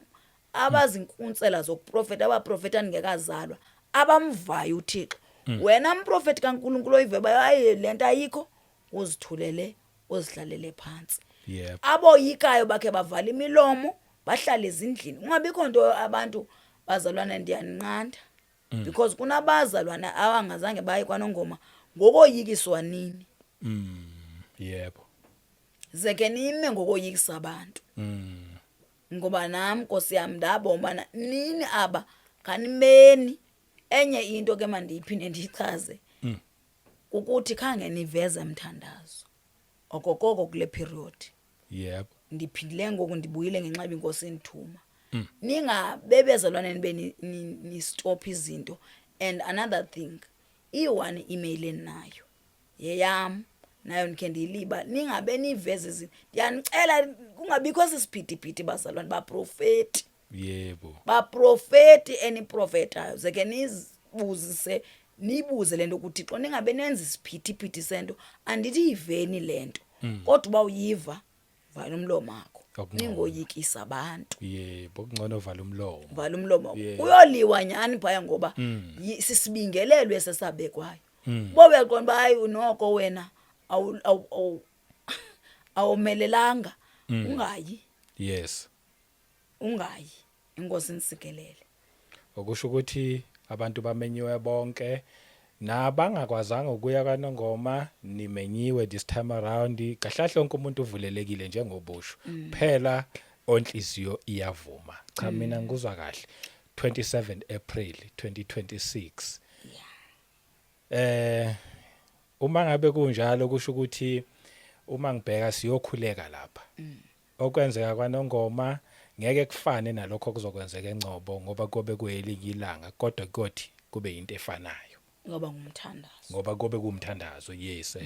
abazinkuntsela zokuprofeta, abaprofeta ndingekazalwa, abamvayo uThixo. Wena mprofeti kaNkulunkulu oyive uba hayi, le nto ayikho, uzithulele, uzihlalele phantsi. Aboyikayo bakhe bavala imilomo, bahlale ezindlini, kungabikho nto. Abantu, bazalwane, ndiyaninqanda, because kunabazalwana abangazange baye kwaNongoma ngokoyikiswa nini. Ze ke nime ngokoyikisa abantu, ngoba nam, nkosi yam, ndabona ubana nini aba khanimeni. Enye into ke mandiyiphinde ndiyichaze kukuthi khange niveze mthandazo okokoko kule period. Ndiphindile ngoku, ndibuyile ngenxa yoba inkosi indithuma. Ningabebezalwane nibe ni-stop izinto. And another thing, iyi-one email endinayo yeyam, nayo ndikhe ndiyiliba. Ningabe niveze izinto, ndiyanicela, kungabikho sisiphithiphithi, bazalwane, baprofeti. Baprofeti eniprofetayo, ze ke nizibuzise, nibuze le nto kuThixo. Ningabe nenza isiphithiphithi sento. Andithi yiveni le nto, kodwa uba uyiva, vala umlomo wakho. Okungcono. Ningoyikisa abantu. Yebo, kungcono vala umlomo. Vala umlomo. Kuyoliwa nyhani phaya, ngoba sisibingelelo esesabekwayo. Uba uyaqonda uba hayi, noko wena awomelelanga, ungayi. Ungayi. Inkosi inisikelele. Okusho ukuthi abantu bamenyiwe bonke, nabangakwazanga ukuya kwaNongoma nimenyiwe this time around. Kahle kahle wonke umuntu uvulelekile njengobusho phela, onhliziyo iyavuma. Cha, mina ngikuzwa kahle. 27 April 2026. Uma ngabe kunjalo, kusho ukuthi uma ngibheka siyokhuleka lapha, okwenzeka kwaNongoma ngeke kufane nalokho kuzokwenzeka eNgcobo, ngoba kobe kuyelinye ilanga, kodwa kuyothi kube into efanayo. Ngoba ngumthandazo. Ngoba kobe kuwumthandazo, yes.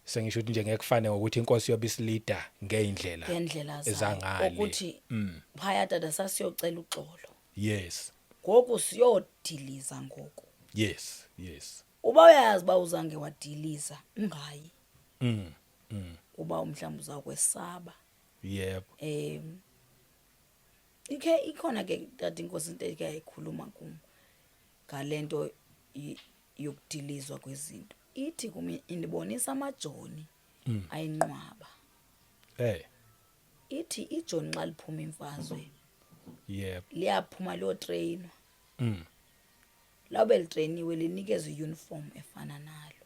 Sengisho ukuthi nje ngeke kufane ngokuthi inkosi yobe isi-leada ngeindlela ngendlela zayo. Ezangale. Ukuthi phaya, tata, sasiyocela uxolo. Ngoku siyodiliza ngoku. Uba uyazi uba uzange wadiliza, ungayi. Uba mhlawumbi uzawukwesaba. Ikhe ikhona ke, tata, inkosi into eke yayikhuluma kum ngale nto yokudilizwa kwezinto. Ithi kum, indibonisa amajoni ayinqwaba. Ithi ijoni xa liphuma imfazwe, liyaphuma liyotreyinwa. Lawube litreyiniwe, linikezwe i-uniform efana nalo.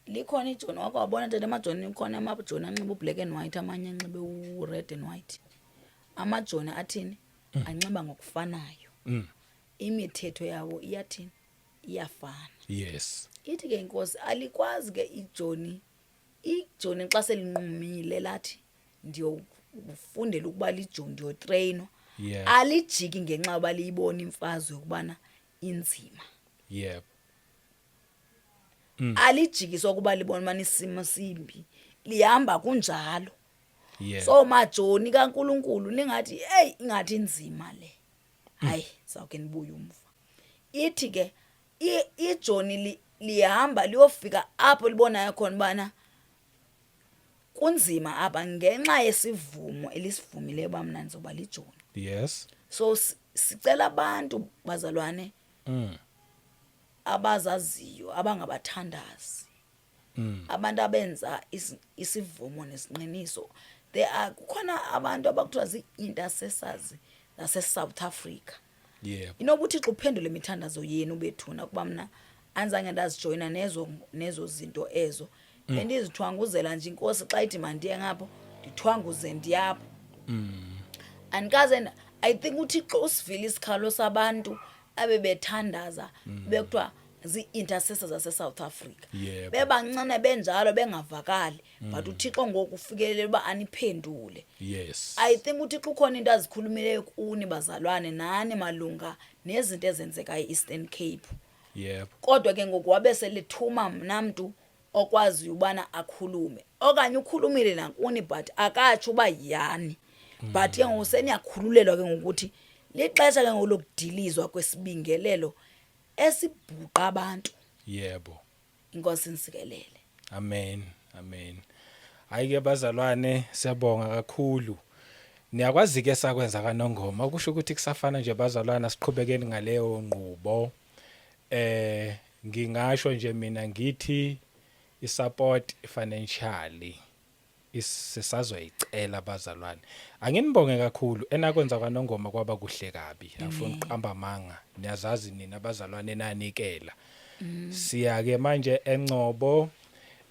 Likhona ijoni, wake wabona, tata, amajoni? Khona amajoni anxiba u-black and white, amanye anxibe u-red and white. Amajoni athini? Anxiba ngokufanayo. Imithetho yawo iyathini? Iyafana. Ithi ke inkosi, alikwazi ke ijoni, ijoni xa selinqumile lathi ndiyofundela ukuba lijoni, ndiyotreyinwa, alijiki ngenxa yoba liyibona imfazwe yokubana inzima. Alijikiswa kuba libona ubana isimo simbi, lihamba kunjalo. So majoni kaNkulunkulu, ningathi hey, ingathi inzima le, hayi, sawuke nibuye umva. Ithi ke ijoni lihamba liyofika apho libonayo khona ubana kunzima apha, ngenxa yesivumo elisivumileyo uba mna ndizoba lijoni. So sicela abantu, bazalwane, abazaziyo, abangabathandazi, abantu abenza isivumo nesinqiniso. There are, kukhona abantu abakuthiwa zii-intercessors zase-South Africa. Inoba uThixo uphendule imithandazo yenu bethuna, kuba mna andizange ndazijoyina nezo zinto ezo. Bendizithwanguzela nje. Inkosi xa ithi mandiye ngapho, ndithwanguze, ndiyapho. Andikaze I think uThixo usivile isikhalo sabantu abebethandaza, bekuthiwa zii-intercessors zase-South Africa. Bebancane benjalo, bengavakali, but uThixo ngoku ufikelele uba aniphendule. I think uThixo ukhona into azikhulumileyo kuni, bazalwane, nani malunga nezinto ezenzeka e-Eastern Cape. Kodwa ke ngoku wabe selithuma mna mntu okwaziyo ubana akhulume, okanye ukhulumile nakuni but akatsho uba yiyani. But ke ngoku seniyakhululelwa ke ngokuthi lixesha ke ngoku lokudilizwa kwesibingelelo esibhuqa abantu. Inkosi insikelele. Amen. Amen. Hayi ke bazalwane, siyabonga kakhulu. Niyakwazi ke sakwenza kaNongoma, kusho ukuthi kusafana nje bazalwana, siqhubekeni ngaleyo nqubo. Ngingasho nje mina ngithi isupport financially sisazoyicela abazalwane. Anginibonge kakhulu, enakwenza kaNongoma kwaba kuhle kabi. Angifuni ukuqamba amanga. Niyazazi nina abazalwane nanikela. Siya ke manje eNgcobo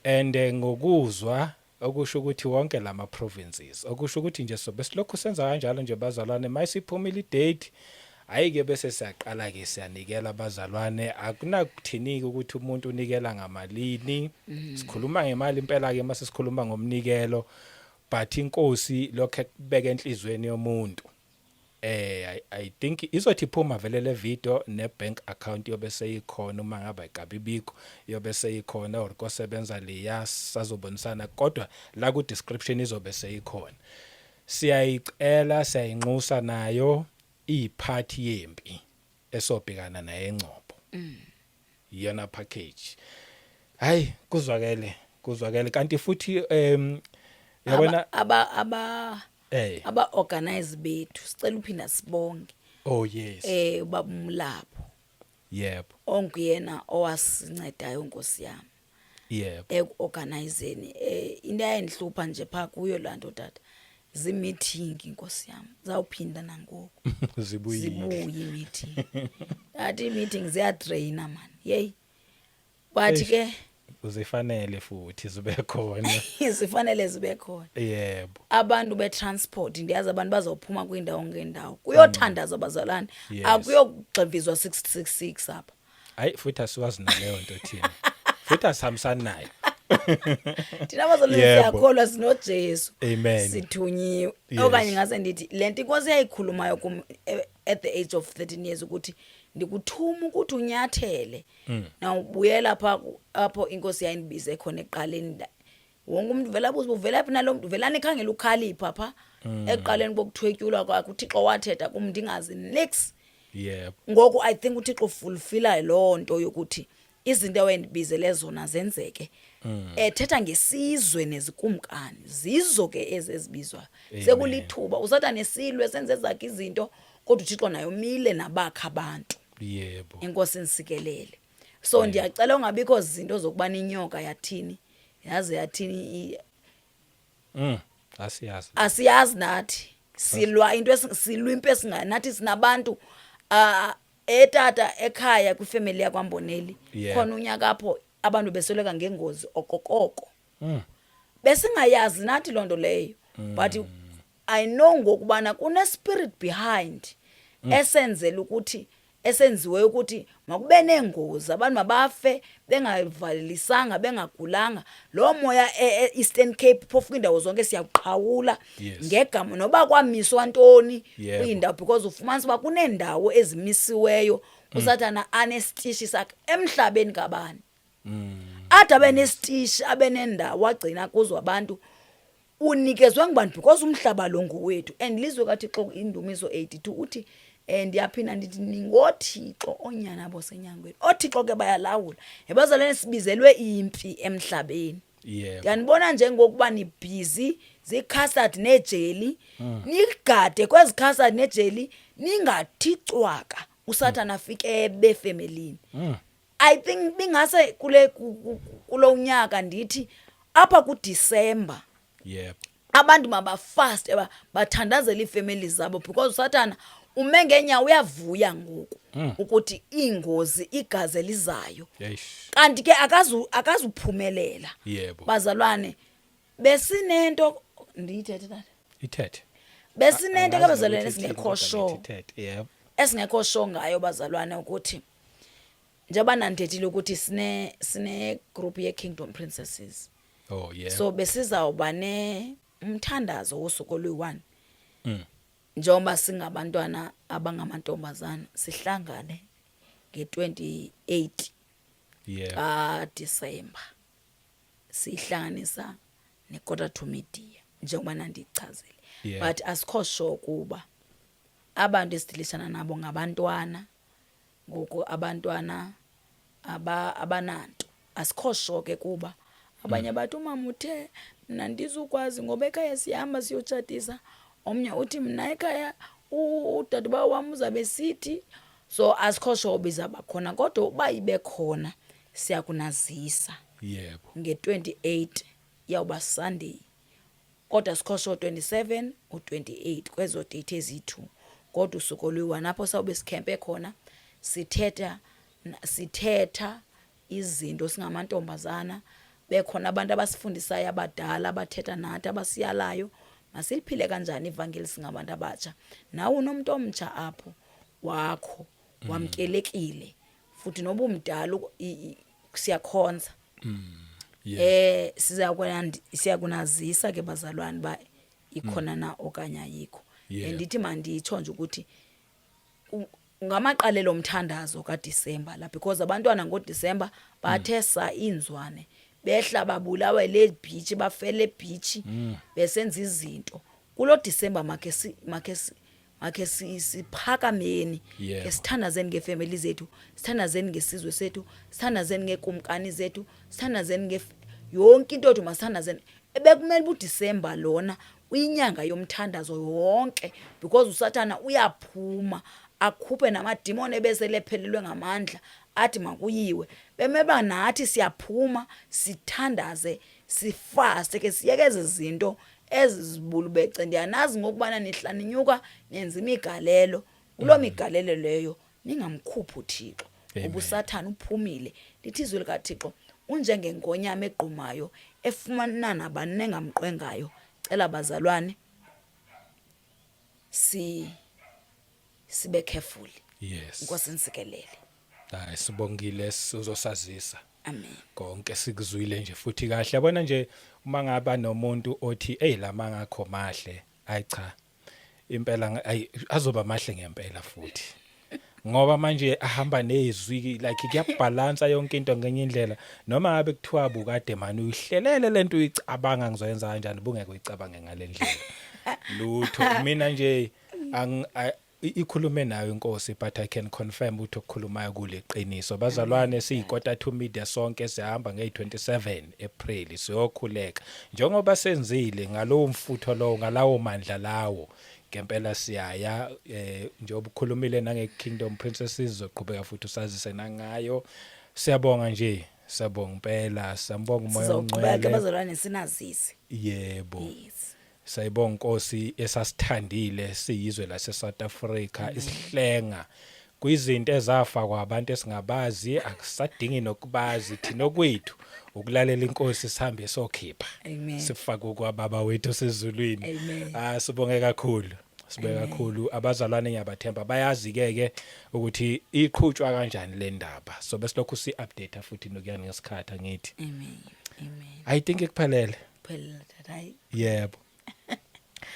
and ngokuzwa okusho ukuthi wonke lama provinces, okusho ukuthi nje sobe silokhu senza kanjalo nje bazalwane. Mayisiphumile idate, hayi ke bese siyaqala ke siyanikela abazalwane. Akunakuthini ukuthi umuntu unikela ngamalini. Sikhuluma ngemali impela ke mase sikhuluma ngomnikelo, but inkosi lokho ekubeka enhlizweni yomuntu, I think izothi iphuma vele le video ne bank account yobe seyikhona. Uma ngabe ayikabi bikho, yobe seyikhona or kosebenza leya sazobonisana, kodwa la ku description izobe seyikhona. Siyayicela, siyayinxusa nayo iphathi yempi esobhekana naye eNgcobo, iyona package. Hayi, kuzwakele, kuzwakele. Kanti futhi yabona aba aba organize bethu, sicela uphinda sibonge. Oh yes. Ubaba uMlapho onguyena owasincedayo, Nkosi yami, ekuorganizeni. Into eyayindihlupha nje pha kuyo laa nto, tata, zii-meeting, Nkosi yami, zawuphinda nangoku. Zibuyile. Zibuye ii-meeting, athi ii-meeting ziyadraina mani, yeyi, but Eish. ke Uzifanele futhi zibe khona. Zifanele zibe khona. Abantu betransport, ndiyazi abantu bazophuma kwiindawo ngeendawo, kuyothandazwa bazalwane. Akuyokugxivizwa 666 apha. Hayi, futhi asiwazi naleyo nto thina, futhi asihambisani nayo. Thina bazalwane siyakholwa, sinoJesu. Amen. Sithunyiwe. Okanye ngase ndithi le nto inkosi yayikhulumayo kum at the age of 13 years ukuthi ndikuthuma ukuthi unyathele. Nawubuyela pha apho inkosi yayindibize khona ekuqaleni, wonke umuntu vele abuze, uvela phi nalo muntu, velani khangela ukhalipha pha ekuqaleni kokuthwetyulwa kwakhe. UThixo wathetha kum ndingazi nix. Ngoku I think uThixo ufulfila loo nto yokuthi izinto awendibizele zona zenzeke, ethetha ngesizwe nezikumkani, zizo ke ezi ezibizwayo. Amen. Sekulithuba usathane silwe senze zakhe izinto, kodwa uThixo naye umile nabakhe abantu. Inkosi insikelele. So ndiyacela ungabikho zinto zokuba ninyoka yathini, yaze yathini Asiyazi. Asiyazi nathi, silwa into silwa impi esingayo nathi. Sinabantu etata ekhaya kwifamily yakwaMboneli. Khona unyaka apho abantu besweleka ngengozi okokoko. Besingayazi nathi loo nto leyo, but I know ngokubana kune-spirit behind esenzela ukuthi esenziweyo ukuthi makube neengozi, abantu mabafe bengavalelisanga, bengagulanga. Loo moya e-Eastern Cape, phofu kwiindawo zonke, siyawuqhawula ngegama noba kwamiswa ntoni kwiindawo, because ufumanisa uba kuneendawo ezimisiweyo usathana anesitishi sakhe emhlabeni kabani, ade abe nesitishi, abe nendawo agcina kuzo abantu. Unikezwe ngubani? Because umhlaba lo ngowethu and lizwe kaThixo. Indumiso 82 uthi, ndiyaphinda ndithi ningothixo, oonyana bosenyangweni. Oothixo ke bayalawula. Ebazalwane, sibizelwe impi emhlabeni. Ndiyanibona njengokuba nibhizi zii-custard neejeli, nigade kwezi custard neejeli, ningathi cwaka, usathana afike ebefemelini. I think bingase kule kulo nyaka, ndithi apha kuDisemba, abantu mabafast, bathandazele iifemeli zabo, because usathana ume ngeenyawo, uyavuya ngoku ukuthi iingozi, igazi elizayo. Kanti ke akazuphumelela. Bazalwane, besinento, ndiyithethe tata? Ithethe. Besinento ke Angazi bazalwane nokuthi ithini, esingekho kodwa sure ngithi ithethe. Yebo. Esingekho sure ngayo bazalwane, ukuthi njengoba nandithethile ukuthi sine group ye Kingdom Princesses, so besizawuba ne umthandazo wosuku oluyi-1, njengoba singabantwana abangamantombazana, sihlangane nge-28 kaDisemba, sihlanganisa ne-Quarter to Media njengoba nandichazile. But asikho sure kuba abantu esidilishana nabo ngabantwana ngoku, abantwana aba abananto. Asikho sure ke kuba abanye bathi umama uthe mna ndizukwazi ngoba ekhaya sihamba siyotshatisa. Omnye uthi mna ekhaya udadobawo wam uzabe sithi, so asikho sure uba izawuba khona, kodwa uba ibe khona siyakunazisa. Nge-28 iyawuba Sunday, kodwa asikho sure 27 or 28 kwezo date eziyi-2, kodwa usuku oluyi-1 apho sawube sikhempe khona sithetha izinto singamantombazana, bekhona abantu abasifundisayo abadala abathetha nathi abasiyalayo masiliphile kanjani ivangeli singabantu abatsha. Nawe unomntu omtsha apho wakho, wamkelekile futhi noba umdala siyakhonza. Siyakunazisa ke bazalwane ba ikhona na okanye ayikho. Ndithi manditsho nje ukuthi ngamaqalelo omthandazo kaDisemba la, because abantwana ngoDisemba bathe sa iinzwane behla babulawa le beach, bafele beach besenza izinto kulo Disemba. Makhe siphakameni ke sithandazeni ngefemeli zethu, sithandazeni ngesizwe sethu, sithandazeni ngeekumkani zethu, sithandazeni nge yonke into yethu, masithandazeni. Ebekumele uba uDisemba lona uyinyanga yomthandazo yonke, because uSathana uyaphuma akhuphe namadimoni ebesele ephelelwe ngamandla athi makuyiwe. Bemeba nathi siyaphuma sithandaze, sifaste ke, siyeke ezi zinto ezi zibulubece. Ndiyanazi ngokubana nihla ninyuka nenza imigalelo, kuloo migalelo leyo ningamkhuphi uThixo ngoba uSathana uphumile. Lithi izwi likaThixo unjengengonyama egqumayo efumana nabani nengamqwengayo. Cela bazalwane si sibe careful. Inkosi insikelele. Hayi, sibongile, sizosazisa. Amen. Konke sikuzwile nje futhi kahle. Yabona nje uma ngaba nomuntu othi hey, la ngakho mahle, ayi cha, impela ayi azoba mahle ngempela futhi. Ngoba manje ahamba nezwi, like kuyabalansa yonke into ngenye indlela. Noma ngabe kuthiwa bukade manje uyihlelele lento uyicabanga ngizoyenza kanjani, bungeke uyicabange ngalendlela. Lutho, mina nje ikhulume nayo inkosi, but I can confirm ukuthi okukhulumayo kuleqiniso. Bazalwane, siyiKota 2 Media sonke sihamba nge27 April siyokhuleka njengoba senzile ngalowo mfutho lowo, ngalawo mandla lawo. Ngempela siyaya, njengoba ukhulumile nange Kingdom Princesses, zoqhubeka futhi usazise nangayo. Siyabonga nje, siyabonga impela, siyambonga uMoya Sizoqhubeka oNgcwele. bazalwane, sinazise. Yebo. Yes. Sayibonga inkosi esasithandile siyizwe lase South Africa, isihlenga kwizinto ezafakwa abantu esingabazi, akusadingi nokubazi thina. Okwethu ukulalela inkosi, sihambe sokhipha Amen. sifake kwababa wethu osezulwini. Amen. Ah, sibonge kakhulu, sibonge kakhulu abazalwane. Ngiyabathemba bayazi ke ke ukuthi iqhutshwa kanjani le ndaba, so besilokhu si update futhi nokuya ngesikhathi, angithi? Amen, amen. I think kuphelele. Phela tata, hayi. Yebo,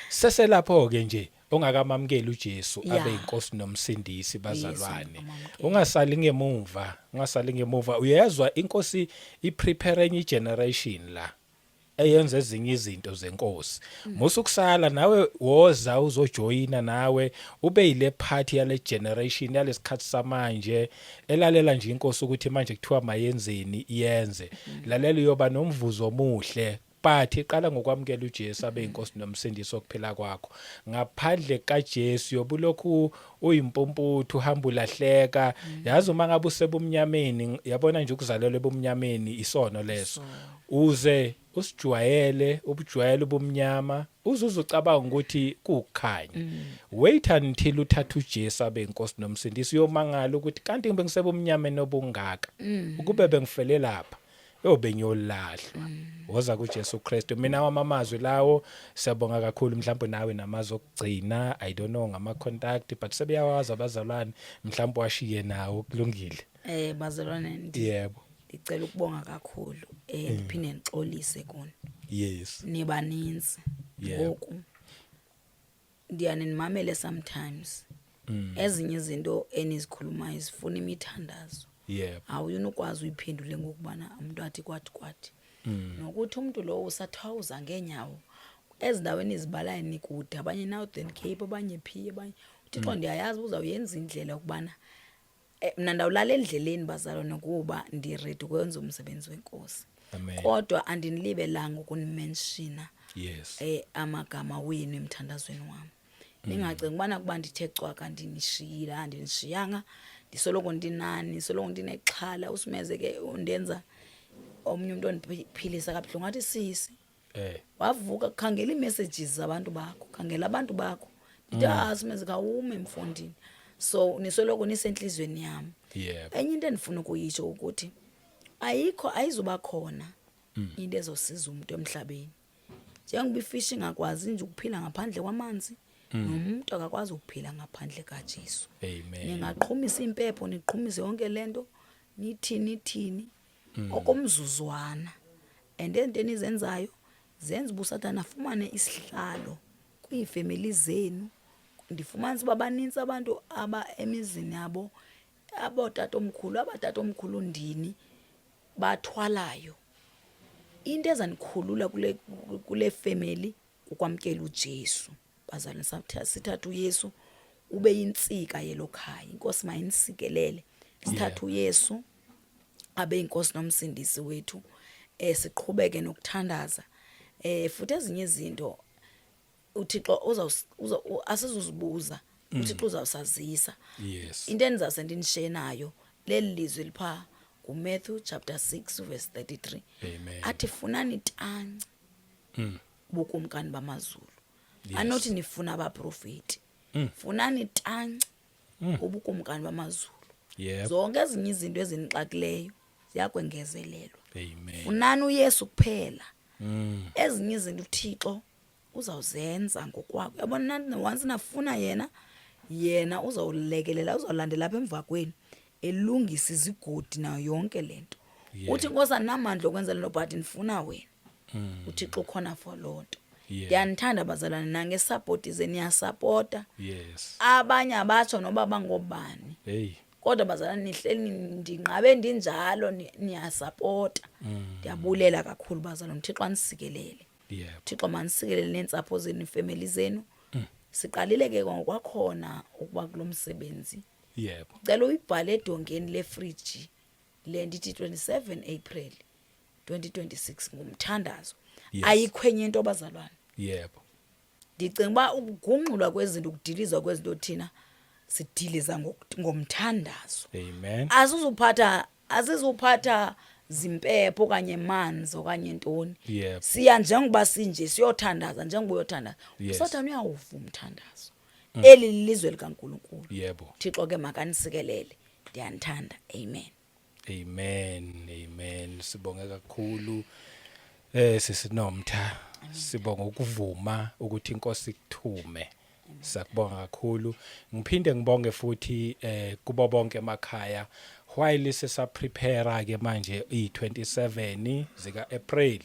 seselapho ke nje ongakamamukeli uJesu abe inkosi nomsindisi, bazalwane, amamukele. Ungasali ngemuva, ungasali ngemuva. Uyezwa, inkosi iprepare enye generation la eyenza ezinye izinto zenkosi. Musukusala nawe, woza uzojoyina nawe ube yile party yale generation yalesikhathi samanje elalela nje inkosi ukuthi manje kuthiwa mayenzeni, iyenze. Lalela, uyoba nomvuzo omuhle, but iqala ngokwamukela uJesu abe inkosi nomsindisi wokuphila kwakho. Ngaphandle kaJesu yobulokhu uyimpumputhu, uhamba ulahleka. Yazi uma ngabe usebumnyameni, yabona nje ukuzalelwa ebumnyameni isono leso, uze usijwayele ubujwayele ubumnyama, uze uzucabanga ukuthi kukhanya. Wait until uthatha uJesu abe inkosi nomsindisi, uyomangala ukuthi kanti ngibe ngisebumnyameni obungaka, ukube bengifele lapha yobe ngiyolahlwa. Woza kuJesu Kristu. Mina wami amazwi lawo. Siyabonga kakhulu. Mhlawumbe nawe namazwi okugcina, I don't know ngama contact, but sebeyawazi abazalwane, mhlawumbe washiye nawo, kulungile. Bazalwane, ndicela ukubonga kakhulu, ndiphinde ndixolise kuni. Nibaninzi. Ngoku ndiyane ndimamele sometimes ezinye izinto enizikhulumayo zifuna imithandazo. Awuyunukwazi uyiphendule ngokubana umuntu athi kwathi kwathi, nokuthi umuntu lowo usathawuza ngeenyawo ezindaweni ezibalayo, nikude, abanye Northern Cape, abanye phi, abanye. UThixo ndiyayazi uzawuyenza indlela yokubana Mna ndawulala endleleni bazalwane kuba ndi-ready ukwenza umsebenzi wenkosi. Amen. Kodwa andinilibelanga ukunimenshina amagama wenu emthandazweni wami. Ningacingi ubana kuba ndithe cwaka ndinishiyile, andinishiyanga, ndisoloko ndinani, soloko ndinexhala. Usimeze ke undenza omnye umntu ondiphilisa kabuhlungu athi sisi wavuka khangela ii-messages zabantu bakho, khangela abantu bakho. Ndithi ah Simeze khawume mfondini. So nisoloko nisentliziyweni yam. Enye into endifuna ukuyitsho ukuthi ayikho, ayizuba khona into ezosiza umuntu emhlabeni. Njengoba ifishi ingakwazi nje ukuphila ngaphandle kwamanzi, nomuntu akakwazi ukuphila ngaphandle kaJesu. Amen. Ningaqhumisa impepho, niqhumise yonke lento, nithini thini okomzuzwana. And into enizenzayo zenza uba uSathana afumane isihlalo kwiifemeli zenu. Ndifumanisa uba banintsi abantu aba emizini yabo abootatomkhulu, abatatomkhulu ndini bathwalayo. Into ezanikhulula kule family kukwamkela uJesu. Bazalwane, sithathe uYesu ube yintsika yelo khaya. Inkosi mayinisikelele. Sithathe uYesu abe inkosi nomsindisi wethu. Siqhubeke nokuthandaza. Futhi ezinye izinto uThixo asizuzibuza, uThixo uzawusazisa. Into endizawuse ndinishiye nayo leli lizwi lipha nguMatthew chapter 6 verse 33. Amen. Athi funani tanci ubukumkani bamazulu. Anothi nifuna abaprofeti. Funani tanci ubukumkani bamazulu. Zonke ezinye izinto ezinixakileyo ziyakwengezelelwa. Amen. Funani uYesu kuphela. Ezinye izinto uThixo uzawuzenza ngokwakho. Uyabona nathi once nafuna yena, yena uzawulekelela, uzawulandela apha emva kwenu elungisa izigodi nayo yonke le nto. Uthi Nkosi andinamandla okwenza le nto but ndifuna wena. uThixo ukhona for loo nto. Ndiyanithanda bazalwane, nangesapoti zenu niyasapota. Abanye abatsho noba bangobani. Kodwa bazalwane nihleli ndinqabe ndinjalo niyasapota. Ndiyabulela kakhulu bazalwane, uThixo anisikelele. Thixo manisikelele neentsapho zenu, iifemeli zenu. Siqalile ke ngokwakhona ukuba kulo msebenzi. Cela uyibhale edongeni lefriji le ndithi 27 April 2026 ngumthandazo. Ayikho enye into bazalwane. Ndicinga uba ukugungxulwa kwezinto, ukudilizwa kwezinto thina sidiliza ngomthandazo. Amen. Asizuphatha zimpepho okanye manzi okanye ntoni. Siya njengoba sinje siyothandaza njengoba uyothandaza. USathane uyawuva umthandazo. Eli lilizwe likaNkulunkulu. Thixo ke makanisikelele. Ndiyanithanda. Amen. Amen. Amen. Sibonge kakhulu sisiNomtha. Sibonga ukuvuma ukuthi inkosi ikuthume. Siyakubonga kakhulu. Ngiphinde ngibonge futhi kubo bonke emakhaya. While sisa prepare ke manje i27 zika April,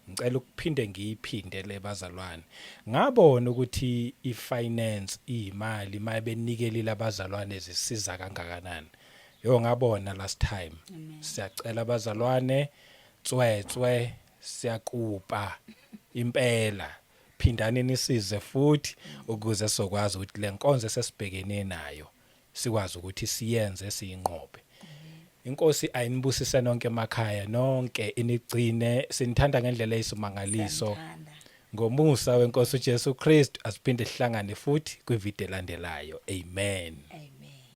ngicela ukuphinde ngiyiphinde le bazalwane. Ngabona ukuthi ifinance imali mayibenikelile abazalwane zisiza kangakanani. Yo ngabona last time. Siyacela abazalwane tswetswe siyakupa impela. Phindani nisize futhi ukuze sokwazi ukuthi lenkonzo esesibhekene nayo sikwazi ukuthi siyenze siyinqobe. Inkosi ayinibusise nonke emakhaya, nonke inigcine, sinithanda ngendlela eyisimangaliso. Ngomusa wenkosi uJesu Kristu asiphinde sihlangane futhi kwivideo elandelayo. Amen.